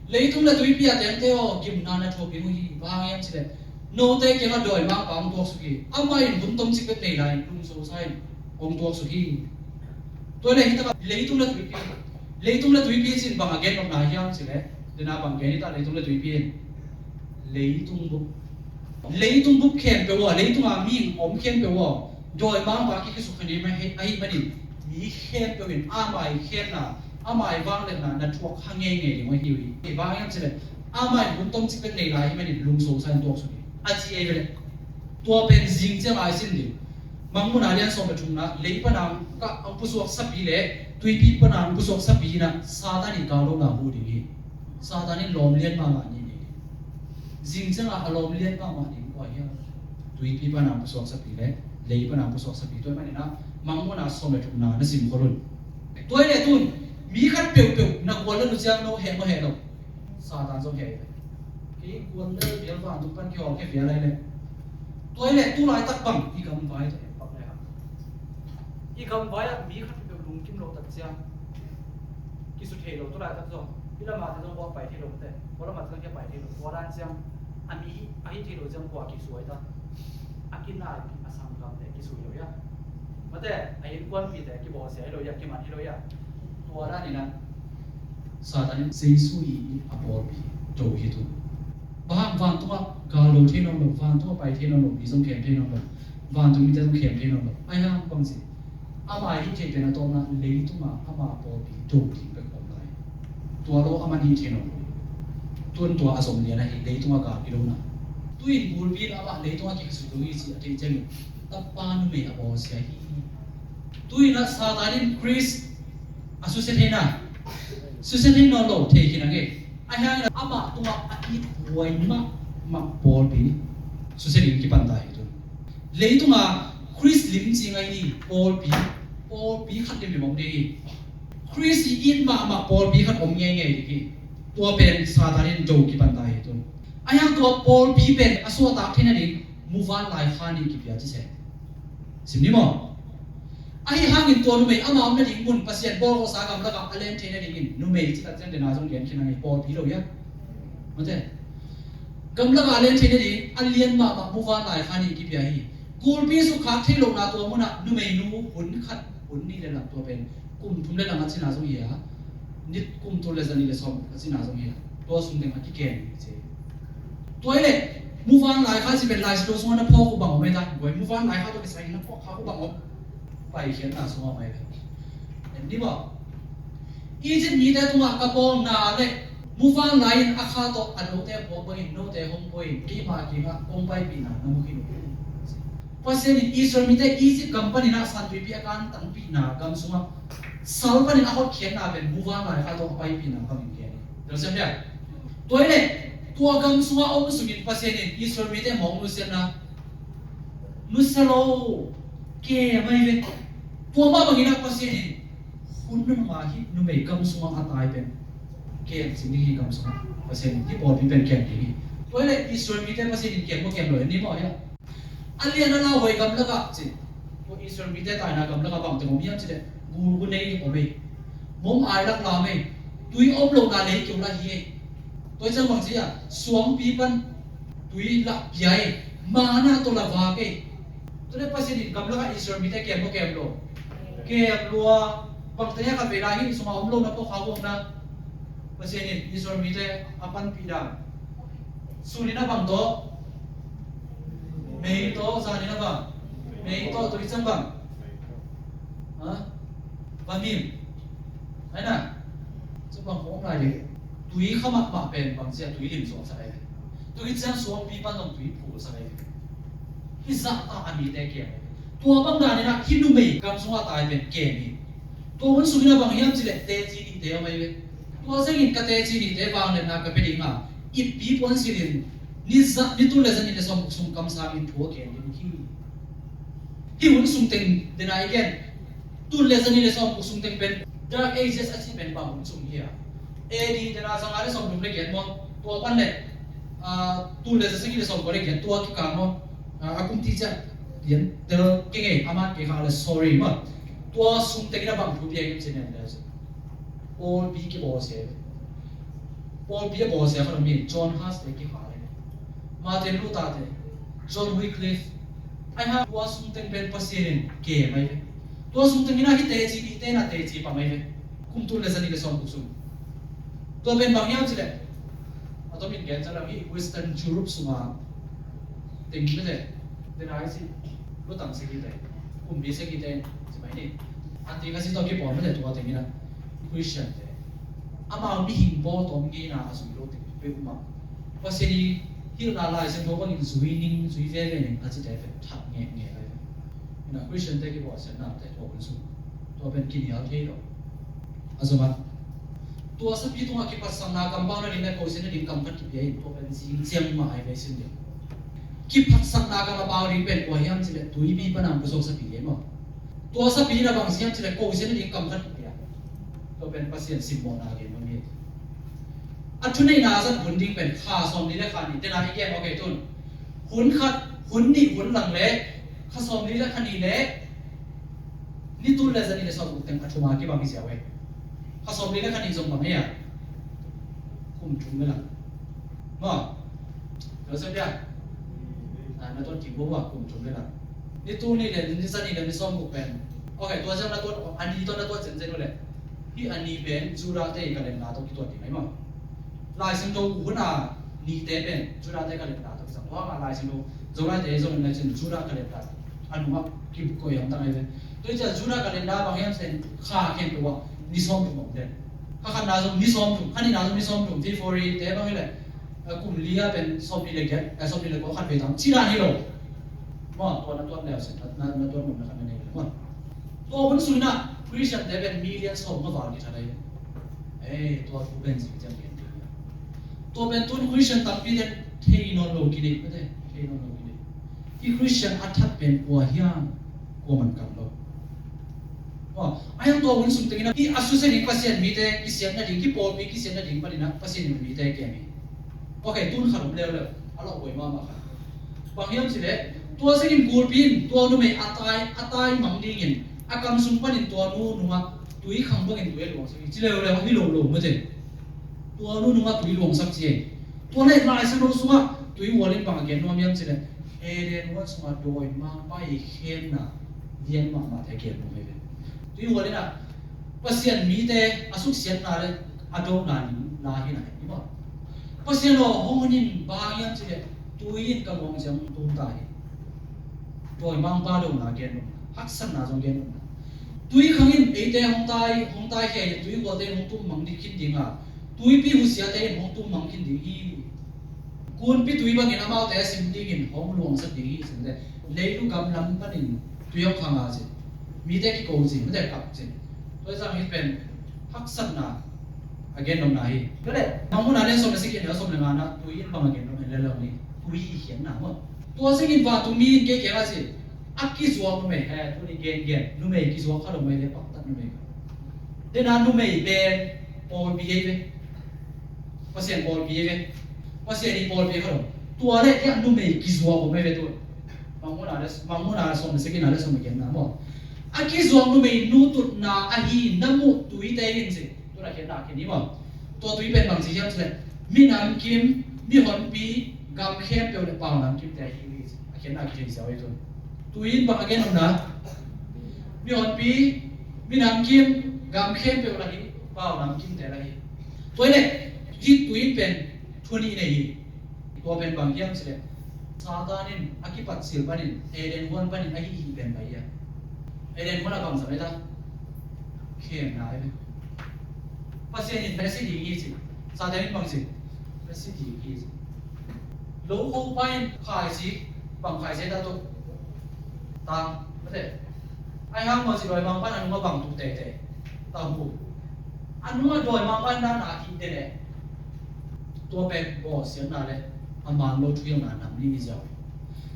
Leitung le tuipi a tengte aw, gimna na thuak ding uh hi, bang hang hiam cih leh note kiangah dawimangpa hong tuaksuk hi. Amah in hun tomcik bek nei lai-in lungsosa in hong tuaksuk hi. Tua leh hi takah leitung le tuipi, leitung le tuipi cih in bang a gen nopna hiam cih leh, dena bang gen hi ta, leitung le tuipi in leitung bup, leitung bup khempeuh ah, leitung a mi om khempeuh ah dawimangpa kikhiatsuk khin ahih manin mi khempeuh in ama i khemna, ama i vangliatna na thuak kha ngeingei ding uh hi uh hi. Bang hiam cih leh amah in hun tomcik bek nei lai ahih manin lungsosa in tuaksuk hi, a ci ei ve leh. Tua pen zing ciang a i sin ding. Mangmuhna lian sawm le thumna, lei pana hong pusuak sapi le tuipi pana hong pusuak sapi in ah Satan i gallohna huh ding hi. Satan in lawm lian mahmah nih nei ding. Zing ciang a a lawm lian mahmah ding kua hiam? Tuipi pana hong pusuak sapi le lei pana hong pusuak sapi. Tua ahih manin ah Mangmuhna sawm le thumna na sim khol un. Tua hi leh tun, mi khat peuhpeuh na guan lel uh ciang no heh maw, heh lo? Satan zong heh hi. Kei guan lel vial, vantung pan kihawlkhia vial ahi leh. Tua hi leh tu laitak bang i gamvai tawh pak le hang, i gamvai ah mi khat peuhpeuh lungkim lo tak ciang kisu thei lo, tu laitak zong hih lamah te zong kua pai thei lo, mate, kua lamah te zong kia pai thei lo. Tua dan ciang a mi ahi thei lo ciang kua kisuai ta? A kinaipi a sanggamte kisuai lo hia? Mate, a innkuanpite kibawlsia hi lo hia, kiman hi lo hia? Tua dan in ah Satan in Jesu i a pawlpi do hi tu. Bang hang? Vantungah gal do thei nawn lo, vantungah pai thei nawn lo, mi zong khem thei nawn lo, vantung mite zong khem thei nawn lo. Ahi hang bang ci? Ama i hih theih pen a tawpna leitungah ama pawlpi do ding bek om lai. Tua lo aman hih thei nawn lo. Tun tua a zom lian ahi, leitungah gal kidona. Tu-in bulpi in amah leitungah kikhiatsuk lo hi ci a theih ciangin tapa numei a bawlsia hi. Tu-in ah Satan in Khrist a susia thei na, susia thei nawn lo thei khin a ngei. Ahi hangin amah tungah a it huai mahmah pawlpi susia ding kipan ta hi tu. Leitungah Khrist limcing ahi pawlpi, pawlpi khat limlim om ding hi. Khrist i it mahmah pawlpi khat om ngeingei ding hi. Tua pen Satan in do kipan ta hi tu. Ahi hang tua pawlpi pen a suahtak theihna ding muvanlai kha nih kipia ci se. Sim ni maw? Ahi hangin tua numei ama omna ding mun Pasian bawlgawhsa gamlakah a len theihna dingin numei cih tak ciang dena zong lian khin a ngei, pawlpi lo hia? Mate. Gamlakah a len theihna ding a lian mahmah muvanlai kha nih kipia hi. Kulpi sukkhak thei lohna tua munah numeinu hun khat hun nih le lang tua pen kum thum le lang a cina zong hi a, nit kum tul le za nih le sawm a cina zong hi a, tua sung teng a kiken hi ci. Tua hi leh muvanlai kha ci pen Lai Siangtho sungah na phawk uh bang om ei ta? Guai, muvanlai kha tua kisai na phawk kha uh bang om? Paikhiatna sungah mai ve. En ni maw? Egypt mite tungah ka bawlna le muvanlai in a kha tawh a note phawk bangin note hong poi in keima kingah kong paipihna na mu khin uh. Pasian in Israel mite Egypt gam panin ah San Tuipi a kan tangpihna gam sungah sal panin a hotkhiatna pen muvanlai kha tawh a paipihna bangin gen hi. Delsiam dia. Tua hi leh tua gam sungah om sungin Pasian in Israel mite mawk nusiatna nusia lo, kem ahi ve. Tua mah bangin ah Pasian in hun nunung a hih numei gam sungah a tai pen kem cing ding hi, gam sungah Pasian in hih pawlpi pen kem ding hi. Tua hi leh Israel mite Pasian in kem maw kem lo, en ni maw hia? A lian a lauhuai gamlakah ci. Tua Israel mite taina gamlakah bangteng om hiam cih leh gulgu nei om ei. Mong ailak lam ei. Tui om lohna lei keu lah hi ei. Tua hi ciang bang ci a, suangpi pan tui lah pia ei. Manna tawh lah vak ei. Tua leh Pasian in gamlakah Israel mite kem maw kem lo? Kem lua. Bangteng hiam, khatvei lai hih sungah om lohna pawh kha guakna. Pasian in Israel mite a panpih dan. Sun in a bang tawh? Mei tawh. Zan in a bang? Mei tawh. Tua hi ciang bang? Ha? Vamim. Ahi na? Cu bang khawng om lai ding. Tui kha mahmah pen bang ci a, tui lim suaksak ahi. Tua hi ciang suangpi pan zong tui phulsak ahi. Hih zahta a mite kem ahi. Tua bang dan in ah hih numei gam sungah tai pen kem hi. Tua hun sungin a bang hiam cih leh teci nihte om ahi ve. Tua ciangin ka teci nihte vangliatna ka pia ding a, ippi puan silin ni za, ni tul le za nih le sawm guk sung kamsangin thu a gen ding hi. Hih hun sung teng dena i gen, tul le za nih le sawm guk sung teng pen Dark Ages a cih pen bang hun sung hi a, A D dena za nga le sawm thum le giat maw, tua pan le, ah, tul le za sagih le sawm kua le giat, tua kikal maw, ah, a kum ti ciah lian tel kei ngei, a man kei kha le sorry maw. Tua sung tengin a bang thu pia in cih nen le. Pawlpi kibawlsia hi. Pawlpi a bawlsia khat om hi, John Huss te kikha hi. Martin Luther te, John Wycliffe. Ahi hang tua sung teng pen Pasian in kem ahi ve. Tua sung tengin ah hih teci nihte in ah teci pang ahi ve. Kum tul le za nih le sawm guk sung. Tua pen bang hiam cih leh, a tomin gen ciang lo hi, Western Europe sunga teng mite, tena i cih, lutang sagihte, kumpi sagihte ci mai ni. Anti-Kha-si tawh kipawl mite tua tengin ah Christian te, amau mihing bawl tawm ngeina a zui lo teng peuhmah Pasian i hilhna Lai Siangtho bangin zui ning, zui veve ning a cite pen thak ngekngek ahi. Ina Christian te kibawlsiatnate tua hun sung, tua pen kinial thei lo. A zomah tua sapi tungah kiphatsakna kam pau nading le kosiatna ding kam khat kipia in, tua pen zing ciang mah ahi ve, sim ding. Kiphatsakna kam a pau ding pen kua hiam cih leh tuipi pan a pusuak sapi hi maw. Tua sapi in a bang hiam cih leh kosiatna ding kam khat kipia. Tua pen Pasian simmawhna gen mah hi. A thuneihna a zat hun ding pen kha sawmli le kha nih, tena i gen, ok, tun hun khat, hun nih, hun lang le kha sawmli le kha nih le ni tul le za nih le sawm guk teng a thum a kibang hi ziau e. Kha sawmli le kha nih zong bang hi a, kum thum le lang. Maw? Lo sa dia. Ah, na tuat kik bo wa kum thum le lang. Ni tul nih le ni za nih le ni sawm guk pen, ok, tua ciang na tuat, a ni tawh na tuat zenzen uh le, hih a ni pen Judah te i calendar tawh kituat ding ahi maw. Lai Siangtho hun a nite pen Judah te calendar tawh kisam. Tua hang a Lai Siangtho Zolaite zong in Lai Siangtho Judah calendar a nungah kikoih hamtang ahi ve. Tua hi ciah Judah calendar bang hiam cih leh kha khempeuh ah ni sawmthum om den. Kha khatna zong ni sawmthum, kha nihna zong ni sawmthum, February te bang hi leh, eh, kum li a pen sawmli le giat, eh, sawmli le kua khat vei tam cih dan hi lo. Maw, tua na tuat leu sin, na, na, na tuat nopna khat na nei leh maw. Tua hun sung inah Christian te pen million sawm nga val kithat ahi. Ei, tua thu pen zing ciang gen ding. Tua pen tun Christian tampi ten thei nawn lo kinei, mate, thei nawn lo kinei. I Christian a that pen kua hiam, kua man kam lo. Aw, a hiang tua hun sung tengin a, i a susia ding Pasian mite kisiat nading, kipawlpi kisiat nading panin a Pasian in mite kem hi. Ok, tun khat om leuleu, a lawh buai mahmah khat. Bang hiam cih leh, tua zengin gulpi in tua numei a tai, a tai mang dingin a kam sung panin tua nu nungah tui khang bangin tui a luangsak hi. Ci leuleu hi lo lo mate. Tua nu nungah tui luangsak ci hi. Tua leh Lai Siangtho sungah tui hual in bang a gen nuam hiam cih leh, Eden huan sungah dawimangpa i khemna lian mahmah te gen nuam hi ve. Tui hual in a Pasian mite a suksiatna le a dona ning la hi na hi maw. Pasian aw, hong hun in bang hiam cih leh tui in ka luang ciang tum ta hi. Dawimangpa dona gen nuam, haksatna zong gen nuam. Tui khang in eite hong tai, hong tai khia in tui hualte in hong tum mang ding khin ding a, tuipi husiate in hong tum mang khin ding hi. Kunpi tui bangin amaute a sim dingin hong luangsak ding hi, ci mate. Leilu gam lam panin tui hong khang a ci. Mite kiko ci, mate kap ci. Tua zang hi pen haksatna a gen nopna hi. Tua leh, Mangmuhna lian sawm le sagih, neu sawm le ngana, tui in bang a gen nopna hi leh lo ni. Tui i khiatna maw. Tua zengin vantung mi in kei kiangah ci. A kizuak numei, he, tuni gen gen, numei kizuak kha lo mai le paktat numei kha. Dena numei pen pawlpi ei ve. Pasian pawlpi ei ve. Pasian i pawlpi kha lo. Tua le kia numei kizuak om ei ve tu. Mangmuhna le, Mangmuhna le sawm le sagihna le sawm le giatna maw. A kizuak numei nu tutna ahi na muh tuite in ci. Tuna khiatna khin hi maw. Tua tui pen bang ci hiam cih leh, minam kim, mihonpi, gam khempeuh le pau nam kimte ahi hi ci. A khiatna kithei ziau hi tun. Tui in bang a gen om na. Mihonpi, minam kim, gam khempeuh la hi, pau nam kimte la hi. Tua hi leh, hih tui in pen thu nih nei hi. Tua pen bang hiam cih leh, Satan in a kipat sil panin, Eden huan panin a hih hih pen pai hi a. Eden huan a bang sa mai ta. Khemna hi ve. Pasian in na si ding hi ci. Satan in bang ci. Na si ding hi ci. Lo kho pa in khai ci. Bang khai ci ta tu. Tang, mate. Ai hang ma ci dawimangpa in a nungah bang tu teitei. Tang hu. A nungah dawimangpa in na na ki te le. Tua pen bawlsiatna le a man lo thuhilhna nam nih i ziau.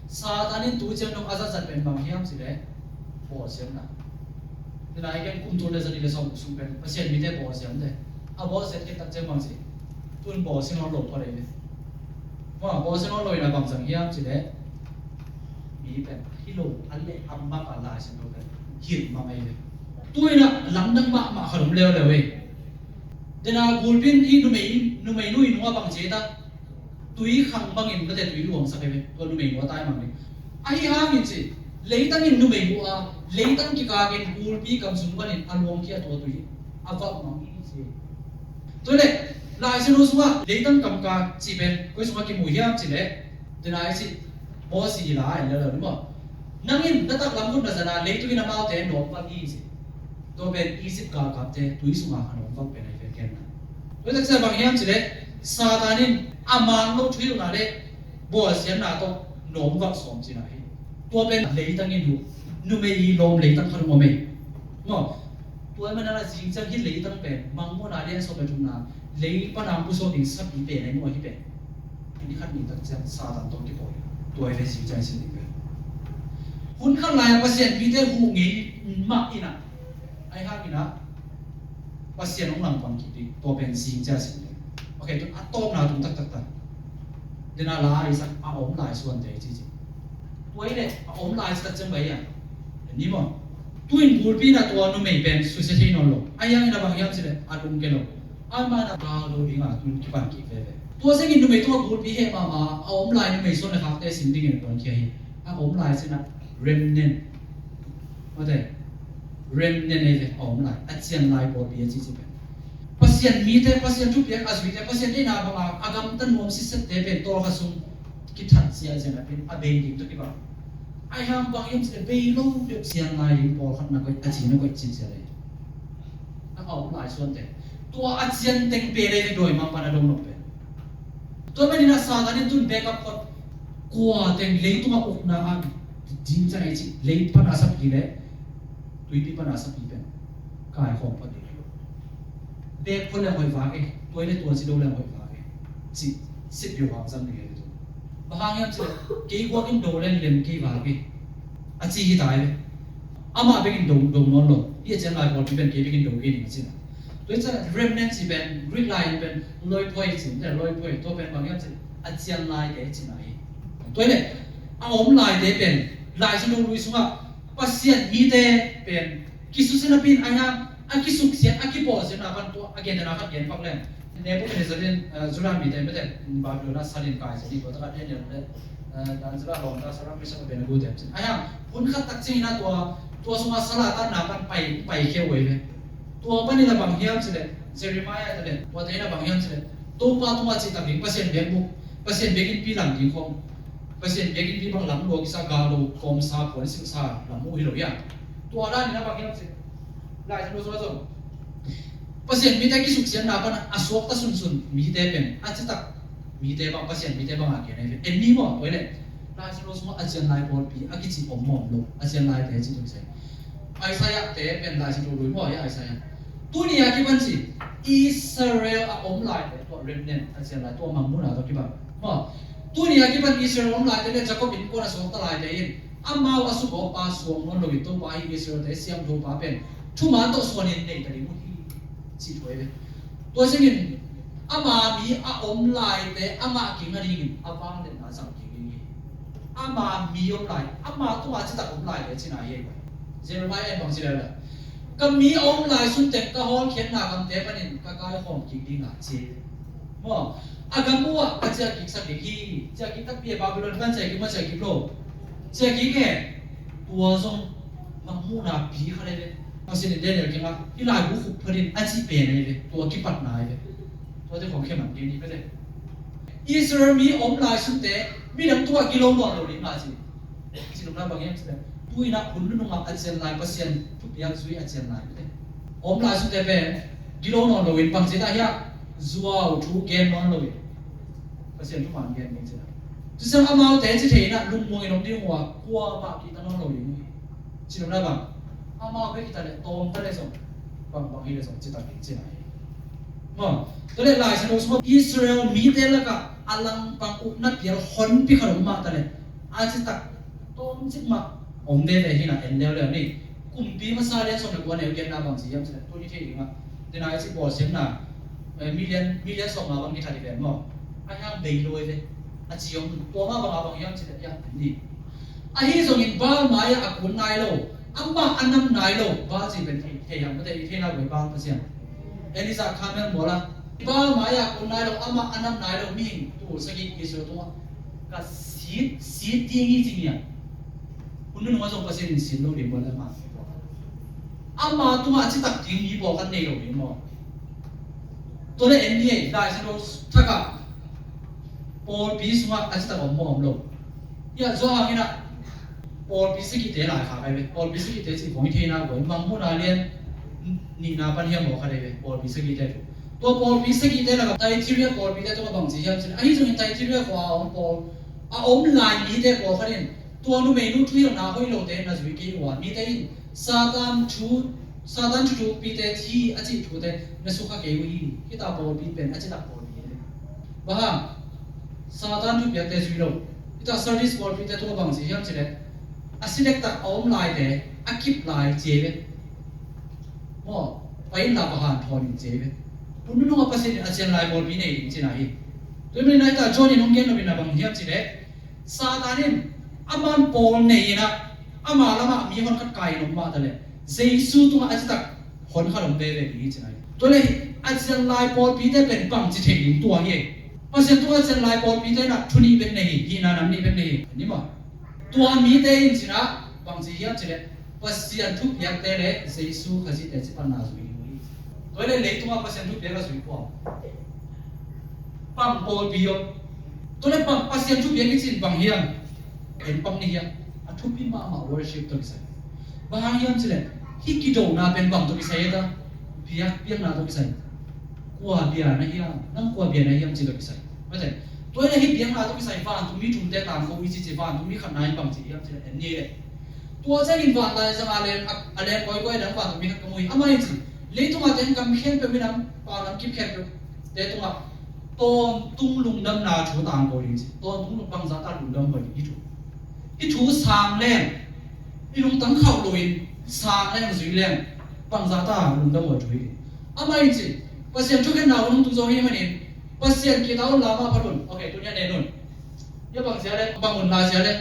Satan in tu ciang dong a zatzat pen bang hiam cih leh bawlsiatna. Tua lai ken kum tul le zanih le sawm sung pen Pasian mite bawlsiam te. A bawlsiat khit tak ciang bang ci. Tun bawlsia nawn lo phot ei ve. Ma bawlsia nawn lo in a bang zang hiam cih leh mi pen hi lo a leh a mak a Lai Siangtho pen hilh mang ei ve. Tu in a lamdang mahmah khat om leuleu ei. Dena gulpi in i numei, numei nu i nungah bang ci ta. Tui khang bangin mate tui luangsak hi ve. Tua numei nu a tai mang ding. Ahi hangin ci. Leitang in numei nu a, leitang kikakin gulpi kam sung panin a luangkhia tua tui a vak mang hi ci. Tua leh, Lai Siangtho sungah leitang kam ka ci pen koi sungah kimu hiam cih leh. Dena i ci. Moses i la en leuleu ni maw. Nang in na taklam khut na zan a leitung in amaute nawm vak hi ci. Tua pen Egypt galkapte tui sungah a nawm vak pen ahi ve ken na. Tua taksa bang hiam cih leh Satan in a man lo thuhilhna le bawlsiatna tawh nawm vak sawm cihna hi. Tua pen leitang in uh numei i lawm leitang khat om ei. Maw. Tua ahih manin a zing ciang hih leitang pen Mangmuhna lian sawm le thumna lei pan a pusuak ding sapi pen ahi maw hi pen. Ni khat ni tak ciang Satan tawh kipawi. Tua hi ve zing ciang i sin ding pen. Hun khat lai-ah Pasian mite huh ngei mah in a. Ahi hangin a Pasian hong langpang kik ding. Tua pen zing ciang i sin ding. Ok, tu a tawpna tung taktak ta. Dena la a i sak a om lai suante ci ci. Tua hi leh a om lai ci tak ciang bai a. Ni maw. Tu in gulpi in a tua numei pen susia thei nawn lo. Ahi hangin a bang hiam cih leh a lungke lo. Amah in a gal lo ding a tun kipan kik veve. Tua zengin numei tungah gulpi heh mahmah a om lai numei suan le khakte sim dingin a puankhia hi. A om lai ci in a remnant. Mate. Remnant ei ve a om lai. A cian lai pawlpi a ci ci pen. Pasian mite, Pasian thupiak a zuite, Pasian deihna banga a gamta nuam sitsette pen tawlkhat sung kithat ziahziah na pen a bei ding tawh kibang. Ahi hang bang hiam cih leh bei lo deuh cian lai ding pawlkhat na koih a ci na koih cin sia lei. A om lai suante. Tua a cian teng pen ei ve dawimangpa in a dong lo pen. Tua manin a Satan in tun backup khot kua teng leitungah ukna a ding ciang ei cih lei pan a sap hi leh. Tuipi pana sapi pen kaikhawm phot ding hi lo. Bek phot leng hoih vak e, tua i le tua ci lo leng hoih vak e, ci sip biu hang zang ding hi lo. Bang hang hiam cih leh kei guak in do leng lem kei vak e, a ci hi ta hi ve. Amah bek in do, do nawn lo. Hih a cian lai pawlpi pen kei bek in do kei ning a ci na. Tua hi ciang remnant ci pen Greek lai in pen loi phoi ci, loi phoi, tua pen bang hiam cih leh a cian laite ci na hi. Tua hi leh a om laite pen Lai Siangtho lui sungah Pasian mite pen kisusia napi in a hia, a kisuksiat, a kipawlsiatna pan tua a gentehna khat gen pak leng. Nebuchadnezzar in, eh, Judah mite mite Babylon ah salin kai sia ding, tua takah Daniel le, eh, Daniel a lawmta Shadrach, Meshach, Abednego te cin. A hia, hun khat tak ciangin a tua, tua sungah sal a tatna pan pai, pai khia uh hi ve. Tua panin a bang hiam cih leh Jeremiah te le, tua te in a bang hiam cih leh Topa tungah cihtak ding, Pasian biakbuk, Pasian biakinnpi lam ding khawng. Pasian biakinnpi bang lam lua kisa, gal lo kawmsa, puan silhsa lam uh hi lo hi a. Tua dan in a bang hiam cih leh Lai Siangtho sungah zong Pasian mite kisuksiatna pan a suakta sunsun mite pen a citak mite bang, Pasian mite bang a gen ahi ve. En ni maw, tua hi leh Lai Siangtho sungah a cian lai pawlpi a kici om maw, om lo, a cian laite ci tung se. Isaiah te pen Lai Siangtho lui maw, hi Isaiah. Tuni a kipan ci, Israel a om laite, tua remnant, a cian lai, tua mangmuhna tawh kibang maw. Tuni a kipan Israel a om laite le Jacob innkuan a suakta laite in amau a sugawpa suang nawn loin Topa hi Israelte siangthopa pen thuman tawh suanin neita ding uh hi, ci thu ahi ve. Tua ciangin ama mi a om laite amah kik nadingin a vangliatna zang kik ding hi. Ama mi om lai, ama tungah citak om laite cina hi. Jeremiah in bang ci lel a, ka mi a om lai sun teng ka hawlkhiatna gamte panin ka kaikhawm kik ding a ci. Maw, a gam uh ah ka ciah kiksak ding hi. Ciah kik takpi e, Babylon pan ciah kik maw, ciah kik lo? Ciah kik e. Tua zong mangmuhna pi khat ahi ve. Pasian in Daniel kiangah hih laibu khuk phatin a cih pen ahi ve. Tua kipatna ahi ve. Tuate khawng khe man kei ni pete. Israel mi om lai sunte midang tungah gilo nawn lo ding a ci. Ci nopna bang hiam cih leh, tu-in ah hun nunung ah a cian lai Pasian thupiak zui a cian lai pete. Om lai sunte pen gilo nawn loin bangci ta hiah zuau thu gen nawn loin Pasian thuman gen ding cina. Tuciang amaute ci thei inah lungmuang in om ding uh a, kuamah kihta nawn lo ding uh hi. Ci nopna bang, amau bek hita le tawm ta le zong, bangbang hi le zong citak ding cina hi. Maw, tua le Lai Siangtho sungah Israel mite lakah a langpang ukna pial honpi khat om mah ta le a citak tawmcik mah om veve hi na, en leuleu ni. Kumpi masa lian sawm le kua neu giatna bang ci hiam cih leh, tuni thei dingah, tena i ci bawlsiatna, eh, million, million sawm nga bang kithat i ven maw? A hiang bei lo i ve. A ci om, tua mah bang a bang hiam cih leh, hiang ni. Ahi zongin Baal mai-ah a kun nai lo, amah a nam nai lo, Baal ci pen thei, thei hiam, mate i theina guai Baal Pasian. Elijah Carmel mual ah, Baal mai-ah a kun nai lo, amah a nam nai lo, mihing tul sagih Israel tungah ka sit, sit ding hi ci ngiat. Hun nunung ah zong Pasian in sin lo ding maw le ama. Ama tungah a citak ding mi pawlkhat nei lo ding maw. Tua le en ni ei, Lai Siangtho thakah pawlpi sungah a citak om maw om lo. Ia, zua hang inah pawlpi sagihte lai khak ai ve. Pawlpi sagihte cih khong i theina guai, Mangmuhna lian nihna pan hiam maw khat ai ve, pawlpi sagihte. Tua pawlpi sagihte lakah Thyatira pawlpite tungah bangci hiam cih leh, ahi zongin Thyatira khua a om pawl, a om lai mite pawlkhat in tua numeinu thuhilhna hoih lote na zui kei uh a, mite in Satan thu, Satan thuthukpite thi a cih thute na sukha kei uh hi. Hita pawlpi pen a citak pawlpi hi. Bang hang? Satan thupiakte zui lo. Hita Sardis pawlpite tungah bangci hiam cih leh, a si dektak a om laite a kip lai ci ve. Maw, pai inla va hanthawn in ci ve. Hun nunung ah Pasian in a cian lai pawlpi nei ding cina hi. Tua hi manin a hita John in hong gen nopna bang hiam cih leh, Satan in aman pawl nei inah ama lamah mi honkhat kai in om mah ta leh Jesu tungah a citak honkhat om veve ding hi cina hi. Tua le a cian lai pawlpite pen bangci thei ding tua hi. Pasian tungah a cian lai pawlpite inah thu nih bek nei hi, hihna nam nih bek nei hi. Ni maw? Tua mite in cina bangci hiam cih leh, Pasian thupiakte le Jesu Khazihte cipatna zui ding uh hi. Tua le leitungah Pasian thupiak a zui kua, bang pawlpi om? Tua le bang Pasian thupiak i cin bang hiam? En bang ni hiam? A thupi mahmah worship tawh kisai. Bang hang hiam cih leh, hih kidona pen bang tawh kisai e ta? Biak, biakna tawh kisai. Kua bia na hiam? Nang kua bia na hiam cih tawh kisai. Mate, tua le hih biakna tawh kisai, vantungmi thumte tangko i cici, vantungmi khatna in bangci hiam cih leh, en ni le. Tua ciangin vanlai zanga leng a, a leng kawikawi a dang vantung mi khat ka mu hi. Amah in ci, leitungah teng gam khempeuh, minam, pau lam kip khempeuh te tungah tawntung lungdamna thu tangko ding ci. Tawntung lung bangzah ta lungdam huai ding hi thu. I thu sang leng, i lungtang khauh loin sang leng zui leng bangzah ta lungdam huai thu hi. Amah in ci, Pasian thukhenna hun hong tung zo hi manin Pasian kita un la mah phat un. Ok, tuni a nen un. Hia bang zia le, bang un la zia le.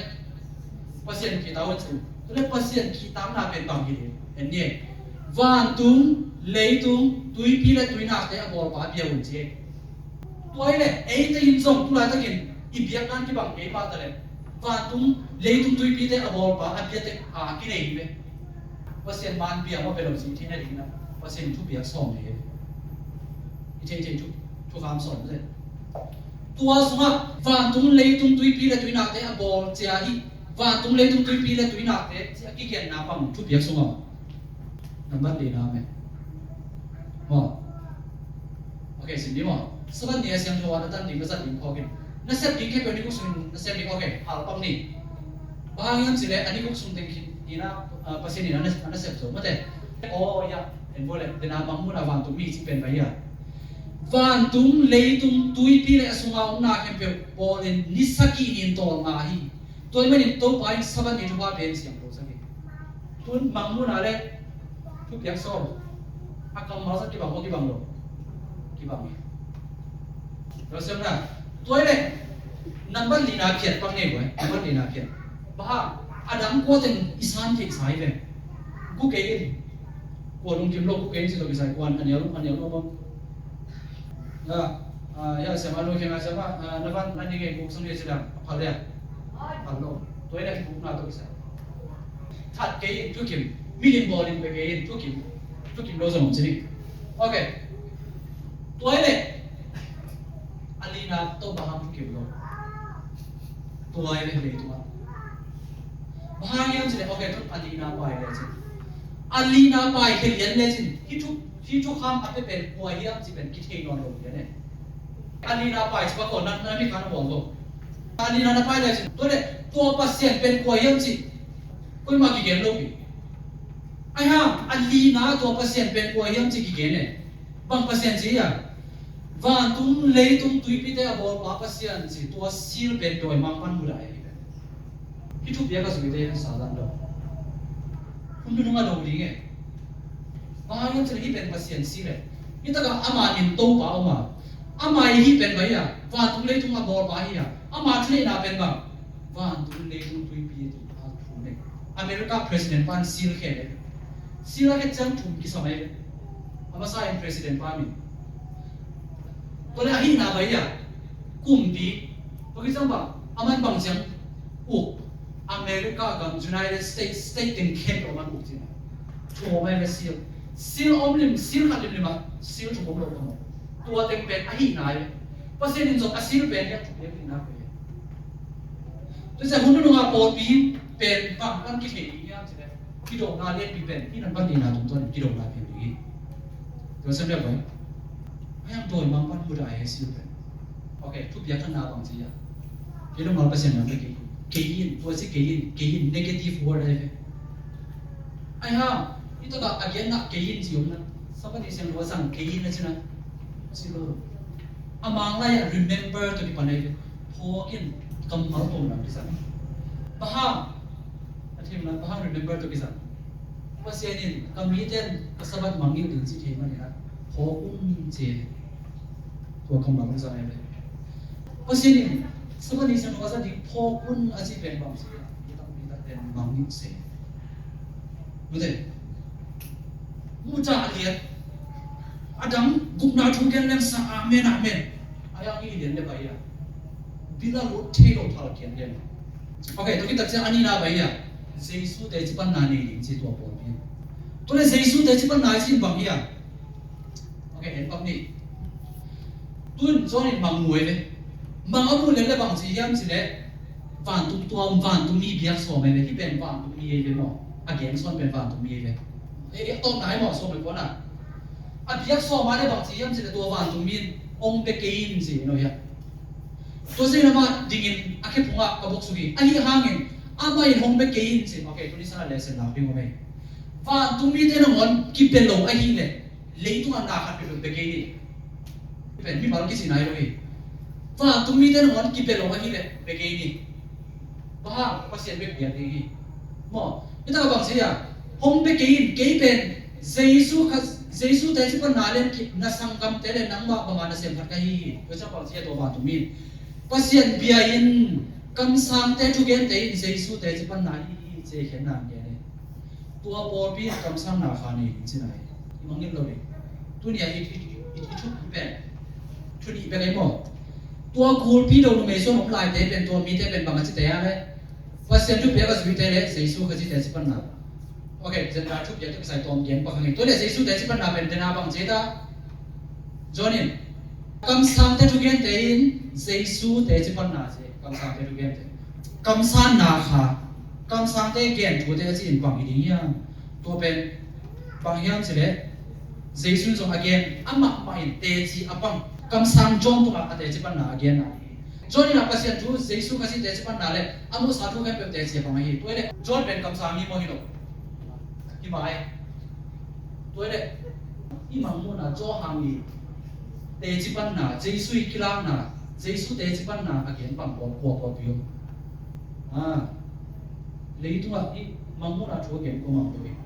Pasian kita un ci. Tua le Pasian kitakna pen bang hi ding. En ni. Vantung, leitung, tuipi le tuinakte a bawlpa bia un ci. Tua hi le, eite in zong tu laitakin i biakna kibang kei mah ta le, vantung, leitung, tuipite a bawlpa a biate a kinei hi ve. Pasian man bia mah pe lo ci thei na ding na. Pasian thupiak sawm hi. I theithei thu, thukham sawm hi. Tua sungah vantung, leitung, tuipi le tuinakte a bawl cia hi. Vantung, leitung, tuipi le tuinakte ci a kigenna bang thupiak sungah. Nambat lina me. Maw. Ok, sim ni maw. Sabbath ni a siangtho a na tan ding, na zat ding phawk in. Na sep ding khempeuh ni guk sung na sep ding, ok, hal pak ni. Bang hang hiam cih leh a ni guk sung teng khin ina, ah, Pasian in a na, a na sep zo mate. Oh, ya, en bo le, dena mangmuhna vantung mi cih pen bang hia. Vantung, leitung, tuipi le a sunga omna khempeuh bawlin ni sagih nin tawlnga hi. Tua ahih manin Topa in Sabbath ni thupha pen siangtho sak hi. Tun mangmuhna le thupiak sawm a kammal zat kibang maw, kibang lo? Kibang hi. Lo siam na. Tua hi le nambat lina phiat pak ngei guai. Nambat lina phiat. Bang hang a dang kua teng i san theih sa hi ve. Gu kei in. Kua lungkim lo gu kei in ci tawh kisai, kuan a nial, a nial lo bang. Ya, ah, ya, siama lo kiangah siama, ah, na van na ni ngei guk sang ni ci dang, a phal dia. Phal lo. Tua hi le gukna tawh kisai. That kei in thukim, milim bawlin pe kei in thukim, thukim lo zong ci ni. Ok. Tua hi le a lina tawh bang hang thukim lo. Tua hi le leitungah. Bang hang hiam cih leh, ok, tun a lina pai lecin. A lina pai khia lian lecin. Hih thu, hih thukham a pia pen kua hiam cih pen kithei nawn lo lian e. A lina pai ci bang ko, na, na mi khan a bawl ko. A lina na pai lecin. Tua le, tua Pasian pen kua hiam cih. Koimah kigen lo hi. Ahi hang, a lina tua Pasian pen kua hiam cih kigen e. Bang Pasian ci hia. Vantung, leitung, tuipite a bawlpa Pasian ci, tua seal pen dawimangpa'n mu lai hi. Hih thupiak a zuite in sa dan lo. Hun nunung a do ding e. Bang hang hiam cih leh hih pen Pasian seal e. Hih takah ama min Topa om a. Ama hih pen bang hia. Vantung leitung a bawlpa hi a. Ama thuneihna pen bang. Vantung leitung tuipi a ti a thu nei. America president pa'n seal khe le. Seal a khe ciang thum kisam e. A masa in president pa min. Tua le ahihna bang hia. Kumpi. Tua kisam bang. Aman bang ciang uk. America gam United States, state teng khempeuh aman uk cihna. Thu om e seal. Seal om lim, seal khat limlim ah. Seal thu om lo ka maw. Tua teng pen ahihna e. Pasian in zong a seal pen hia thu pen ahihna pen. Tua ciang hun nunung a pawlpi pen bang kan kithei ding hiam cih leh, kidona lianpi pen hih nambat lina tungtawn in kidona piang ding hi. Tua sem lian pen. Ahi hang dawimangpa'n mu lai hi seal pen. Ok, thupiak khatna bang ci hia. Kei lungmuang Pasian lam kei. Kei in, tua ci kei in, kei in, negative word ahi ve. Ahi hang, hih takah a genna kei in ci om na. Sabbath ni siangtho a zang kei in a ci na. Ci lo. A Manglai ah remember tawh kipan ahi ve. Phawk in, kammal pom lam kizang. Bang hang, a thim lam, bang hang remember tawh kizang. Pasian in, ka mite'n ka Sabbath mangngilh ding ci thei manin a, phawk un ci. Tua kammal kizang ahi ve. Pasian in, Sabbath ni siangtho a zat ding phawk un a ci pen bang ci. Hih tak, hih tak pen mangngilh se. Mute. Mudah lian. A dang gupna thu gen leng sa, amen, amen. A yang i lian le pai a. Bil a lut thei lo thal kian lian. Ok, tua khit tak ciang a nihna pai a. Jesu teci panna nei ding ci tua pawlpi. Tua le Jesu teci panna i cih bang hi a. Ok, en pak ni. Tun John in mang mu e ve. Mang a muh lel le bang ci hiam cih leh vantung tuam, vantung mi biak sawm e ve. Hih pen vantung mi e ve maw. A gen suan pen vantung mi e ve. E, e, tawpna e maw, sawm le kuana. A biak sawm a le bang ci hiam cih leh tua vantung mi in hong pia kei in ci no hia. Tua zen amah dingin a khe phungah ka bok suk hi. Ahi hangin Amah in hong bia kei in ci. Ok, tuni sana lesson lak ding om ei. Vantung mite nangawn kibia lo ahih leh leitungah na khat peuhpeuh bia kei ni. Pen mimal kisina hi lo hi. Vantung mite nangawn kibia lo ahih leh bia kei ni. Bang hang? Pasian bek bia ding hi. Maw, hi ta bang ci a, hong bia kei in, kei pen Jesu kha, Jesu teci panna le na sanggamte le nangmah banga nasem khat ka hi hi. Tua ciang bang ci a tua vantung mi in, Pasian bia in, kamsangte thugente in Jesu teci panna hi hi ci a khen nang gen hi. Tua pawlpi in kamsang na kha nei ding ci na hi. I mangngilh lo ding. Tuni a i, i, i, i thupi pen thu nih bek ei maw. Tua gulpi do numei sung om laite pen tua mite pen bang a cite a le, Pasian thupiak a zuite le Jesu Khazih teci panna. Ok, Gentile thupiak tawh kisai tawm gen pak hang hi. Tua le Jesu teci panna pen tena bang ci ta? John in, kamsangte thugente in Jesu teci panna ci. Kamsangte thugente. Kamsanna kha, kamsangte gen thute a ci in bang hi ding hiam? Tua pen bang hiam ci le, Jesu in zong a gen, amah mah in teci a pang, kamsang John tungah a teci panna a genna hi. John in a Pasian thu, Jesu Khazih teci panna le a muhsa thu khempeuh teci a pang ahi. Tua hi le John pen kamsang hi maw hi lo? Hi mai. Tua hi le i mangmuhna Johan i teci panna, Jesu i kilakna, Jesu teci panna a gen bang kua, kua, kua pi om? Ah, leitungah i mangmuhna thu a gen kua mang tua hi.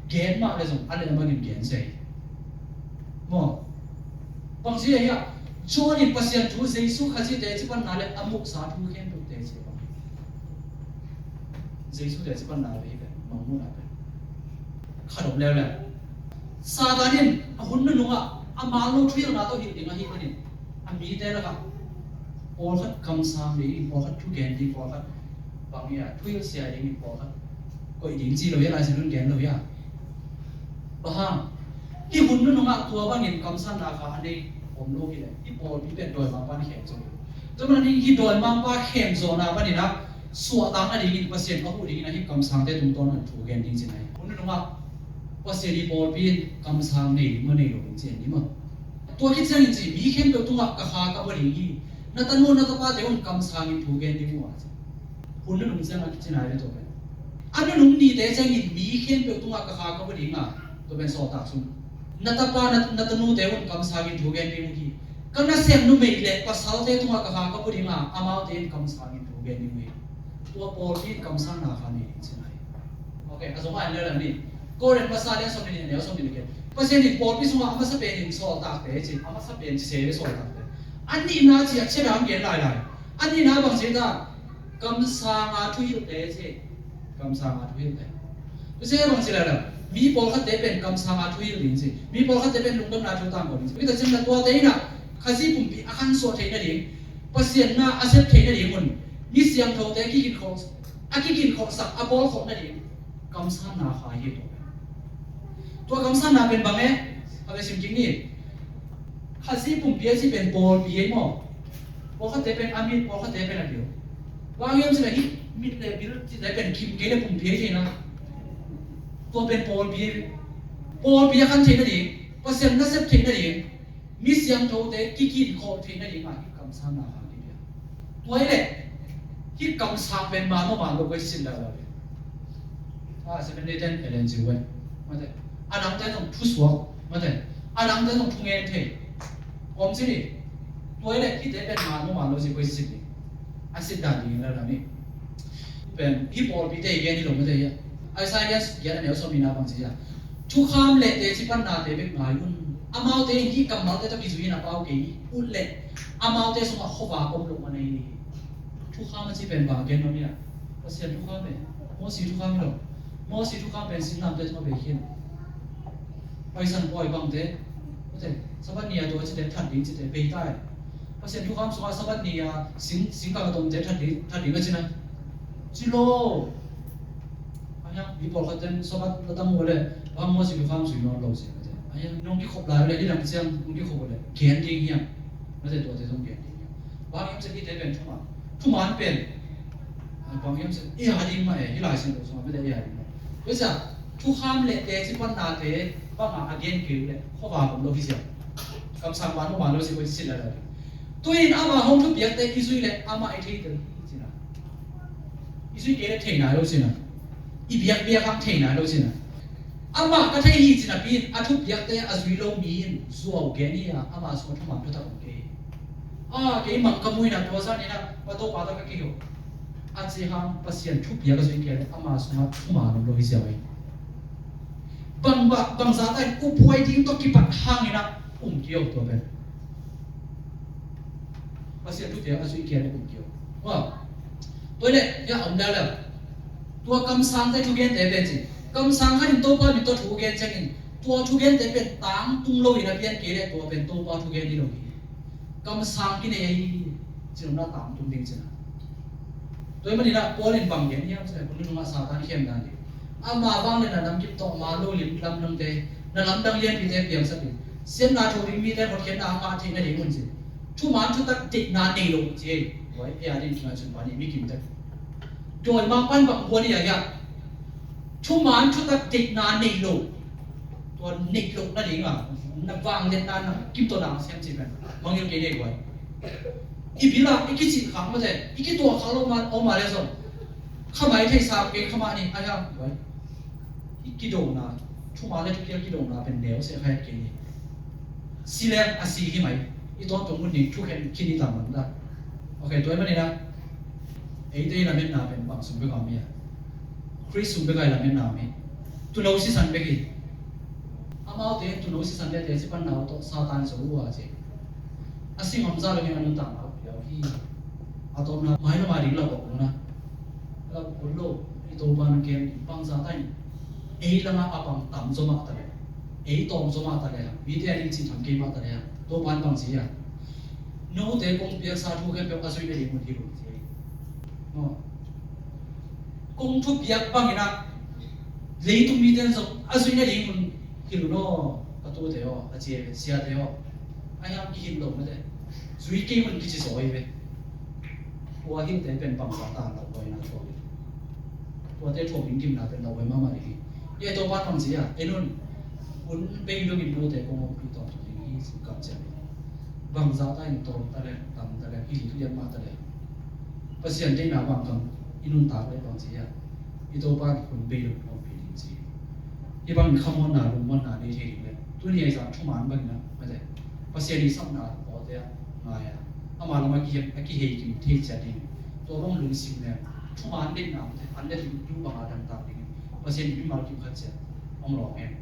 Gen mah le zong a le a mangin gen sei. Maw? Bang ci a hi a, John in Pasian thu, Jesu Khazih teci panna le a muhsa thu khempeuh teci a pang. Jesu teci panna ve hi pen, mangmuhna pen khat om leuleu. Satan in a hun nunungah a man lo thuhilhna tawh hilh ding ahih manin a mite lakah pawlkhat kamsang ding, pawlkhat thugen ding, pawlkhat bang hi a, thuhilh sia ding, pawlkhat koih ding ci lo hi a, Lai Siangtho in gen lo hi a. Bang hang? Hih hun nunungah tua bangin kamsanna kha a nei om lo hi leh hih pawlpi pen dawimangpa in khem zo hi. Tua manin hih dawimangpa khemzawhna panin ah suahtak nadingin Pasian a huh dingin ah hih kamsangte tungtawn ah thu gen ding ci na hi. Hun nunungah Pasian i pawlpi in kamsang nei ding maw nei lo ding ci en ding maw? Tua khit ciangin ci, mi khempeuh tungah ka kha ka bua ding hi. Na tanu na tapate un kamsangin thu gen ding uh a ci. Hun nunung ciangah kici nai ve tua pen. A nunung nite ciangin mi khempeuh tungah ka kha ka bua ding a, tua pen sawltak sung. Na tapa na, na tanute un kamsangin thu gen ding uh hi. Ka nasem numei le pasalte tungah ka kha ka bua ding a, amaute in kamsangin thu gen ding uh hi. Tua pawlpi in kamsanna kha nei ding ci nai. Ok, a zong a en lel ni. Korin masa lian sawm le nih a neu sawm le nih le khat. Pasian in pawlpi sungah a masa pen in sawltakte ci, a masa pen ci se ve sawltakte. A nihna ci a ciat a hong gen lailai. A nihna bang ci ta? Kamsanga thuhilhte ci. Kamsanga thuhilhte. Tua ci bang ci lailai. Mi pawlkhatte pen kamsanga thuhilh ding ci. Mi pawlkhatte pen lungdamna thu tangko ding ci. Mi ta cin na tuate in ah Khazih pumpi a khansuah theih nading, Pasian na a sep theih nading un, mi siangthote kikinkhawh, a kikinkhawhsak, a pawlkhawh nading kamsanna kha hi tua. Tua kamsanna pen bang e? Kha ve sim kik ni. Khazih pumpi a ci pen pawlpi ei maw? Pawlkhatte pen a mit, pawlkhatte pen a bil. Bang hiam cih leh hih mit le bil cihte pen kim kei le pumpi ei thei na. Tua pen pawlpi ei. Pawlpi a khan theih nading, Pasian na sep theih nading, mi siangthote kikinkhawh theih nading ah hih kamsanna kha kipia. Tua hi leh hih kamsang pen man maw man lo koi sin dah lo. Ah, Seventh Day ten L N G wen. Mate. A dangte zong thusuak. Mate. A dangte zong thungen thei. Om ci ni. Tua hi leh hihte pen man maw man lo ci koi sin ni. A sit dan ding in la ni. Pen hih pawlpite i gen hi lo mate hi a. Isaiah giat a neu sawm nih na bang ci a. Thukham le teci pannate bek ngai un. Amaute in hih kammalte tawh kizui in a pau kei uh leh amaute sungah khuavak om loh mah na hi hi. Thukham a ci pen bang gen nuam hiam? Pasian thukham pen, Mosi thukham hi lo. Mosi thukham pen singlamteh tungah bei khin. Paisan pawi bangte, ute, Sabbath ni a tua cite that ding cite bei ta hi. Pasian thukham sungah Sabbath ni a sing, singkang a tomte that ding, that ding a ci na. Ci lo. A hiang, mi pawlkhat ten Sabbath la tam uh leh, bang Mosi thukham zui nawn lo ci mate. A hiang, nong kikhop lai uh leh, nidang ciang nong kikhop uh leh gen ding hiam? Mate, tuate zong gen ding hiam? Bang hiam cih hihte pen thuman. Thuman pen. A, bang hiam cih, i a ding mah e, hih Lai Siangtho sungah mate i a ding mah. Tua ciang, thukham le teci pannate bangah a gen kei uh leh khuavak om lo hi ciang. Kamsang man maw man lo ci koi ci lai lai. Tu-in amah hong thupiakte i zuih leh amah i thei tel hi ci na. I Zui kei le thei nai lo cin a, i biakpiak hang thei nai lo cin a, amah ka thei hi cin a pi in a thupiakte a zui lo mi in zuau gen hi a, ama sungah thuman thutak om kei hi. A, kei mang ka muina tua zan in a pa Topa tawh ka kei uh a ci hang Pasian thupiak a zui kei le ama sungah thuman om lo hi ziau hi. Bang, bang, bangzah ta in uphuai ding tawh kipat hangin a um kio tua pen. Pasian thupiak a zui kei le um kio. Tua le hia om leuleu. Tua kamsangte thugente pen ci. Kamsang khat in Topa min tawh thugen ciangin tua thugente pen tangtung lo in a pian kei le tua pen Topa thugen hi lo hi. Kamsang kinei ahi cin omna tangtung ding cin a. Tua ahih manin a Paul in bang gen hiam cih leh, kong nungah Satan khemdan ding. Ama vang le na namkim tawh ma lo lim lamdangte, na lamdang lianpite piangsak in. Siatna tho ding mite hotkhiatna a ngah theih nading un ci. Thuman thutak deihna nei lo ci ei. Tua ei a ding tunga cun bani mi kimtek. Dawimangpa'n bang buan hi a hiah. Thuman thutak deihna nei lo. Tua neih loh nading a na vangliatna na kim tawh na siam cih pen mangngilh kei nei guai. I bil ah i kicih khak mate, i kituak khak lo ma, om a le zong khamai theisa kei khamah ni a hiam guai. I kidona, thuman le thupiak kidona pen neu seh kha het kei ni. Si leng a si hi mai. I tawntung mun ding thukhen khin i tam man ta. Ok, tua ahih manin a eite i lametna pen bang sung bek a om hi a? Khrist sung bek a i lametna om hi. Tuuno sisan bek hi. Amaute tuuno sisan le teci panna uh tawh Satan zo uh a ci. A si ngam zah lo in a nuntakna uh piau hi. A tawpna mailam a ding lauh a kul na. Lauh kul lo, i Topa na kem ding bangzah ta in. Ei lamah a pang tam zaw mah ta le, ei tawm zaw mah ta le, mite a ding cih tham kei mah ta le, Topa in bang ci a? Note kong piaksa thu khempeuh a zuih nading un hilh un ci. Maw? Kong thupiak bangin a leitung mite zong a zuih nading un hilh un aw, ka tute aw, a ci e, siate aw. A hiam kihilh lo mate. Zui kei un kici zaw hi ve. Tua hilhte pen bangzah ta lauhuaina thuak hi. Tuate thuak ding gimna pen lauhuai mahmah ding hi. I Topa bang ci a, en un, hun bei dongin note kong ompih tawntung ding hi ci kamciam hi. Bangzah ta in tawm ta leng, tam ta leng, hilh lian mah ta leng, Pasian deihna bang kam i nuntak le bang ci a, i Topa in hun bei dongin ompih ding ci. Hih bangin khamuanna, lungmuanna nei thei ding le tuni a i zang thuman bangin a, mate, Pasian i sapna pawlte a ngai a, ama lam a kihem, a kihei kim thei ciat ding. Tua bang lungsim le thuman deihna mate, an le duh banga dangtak dingin Pasian in mimal kim khat ciat hong lawng hen.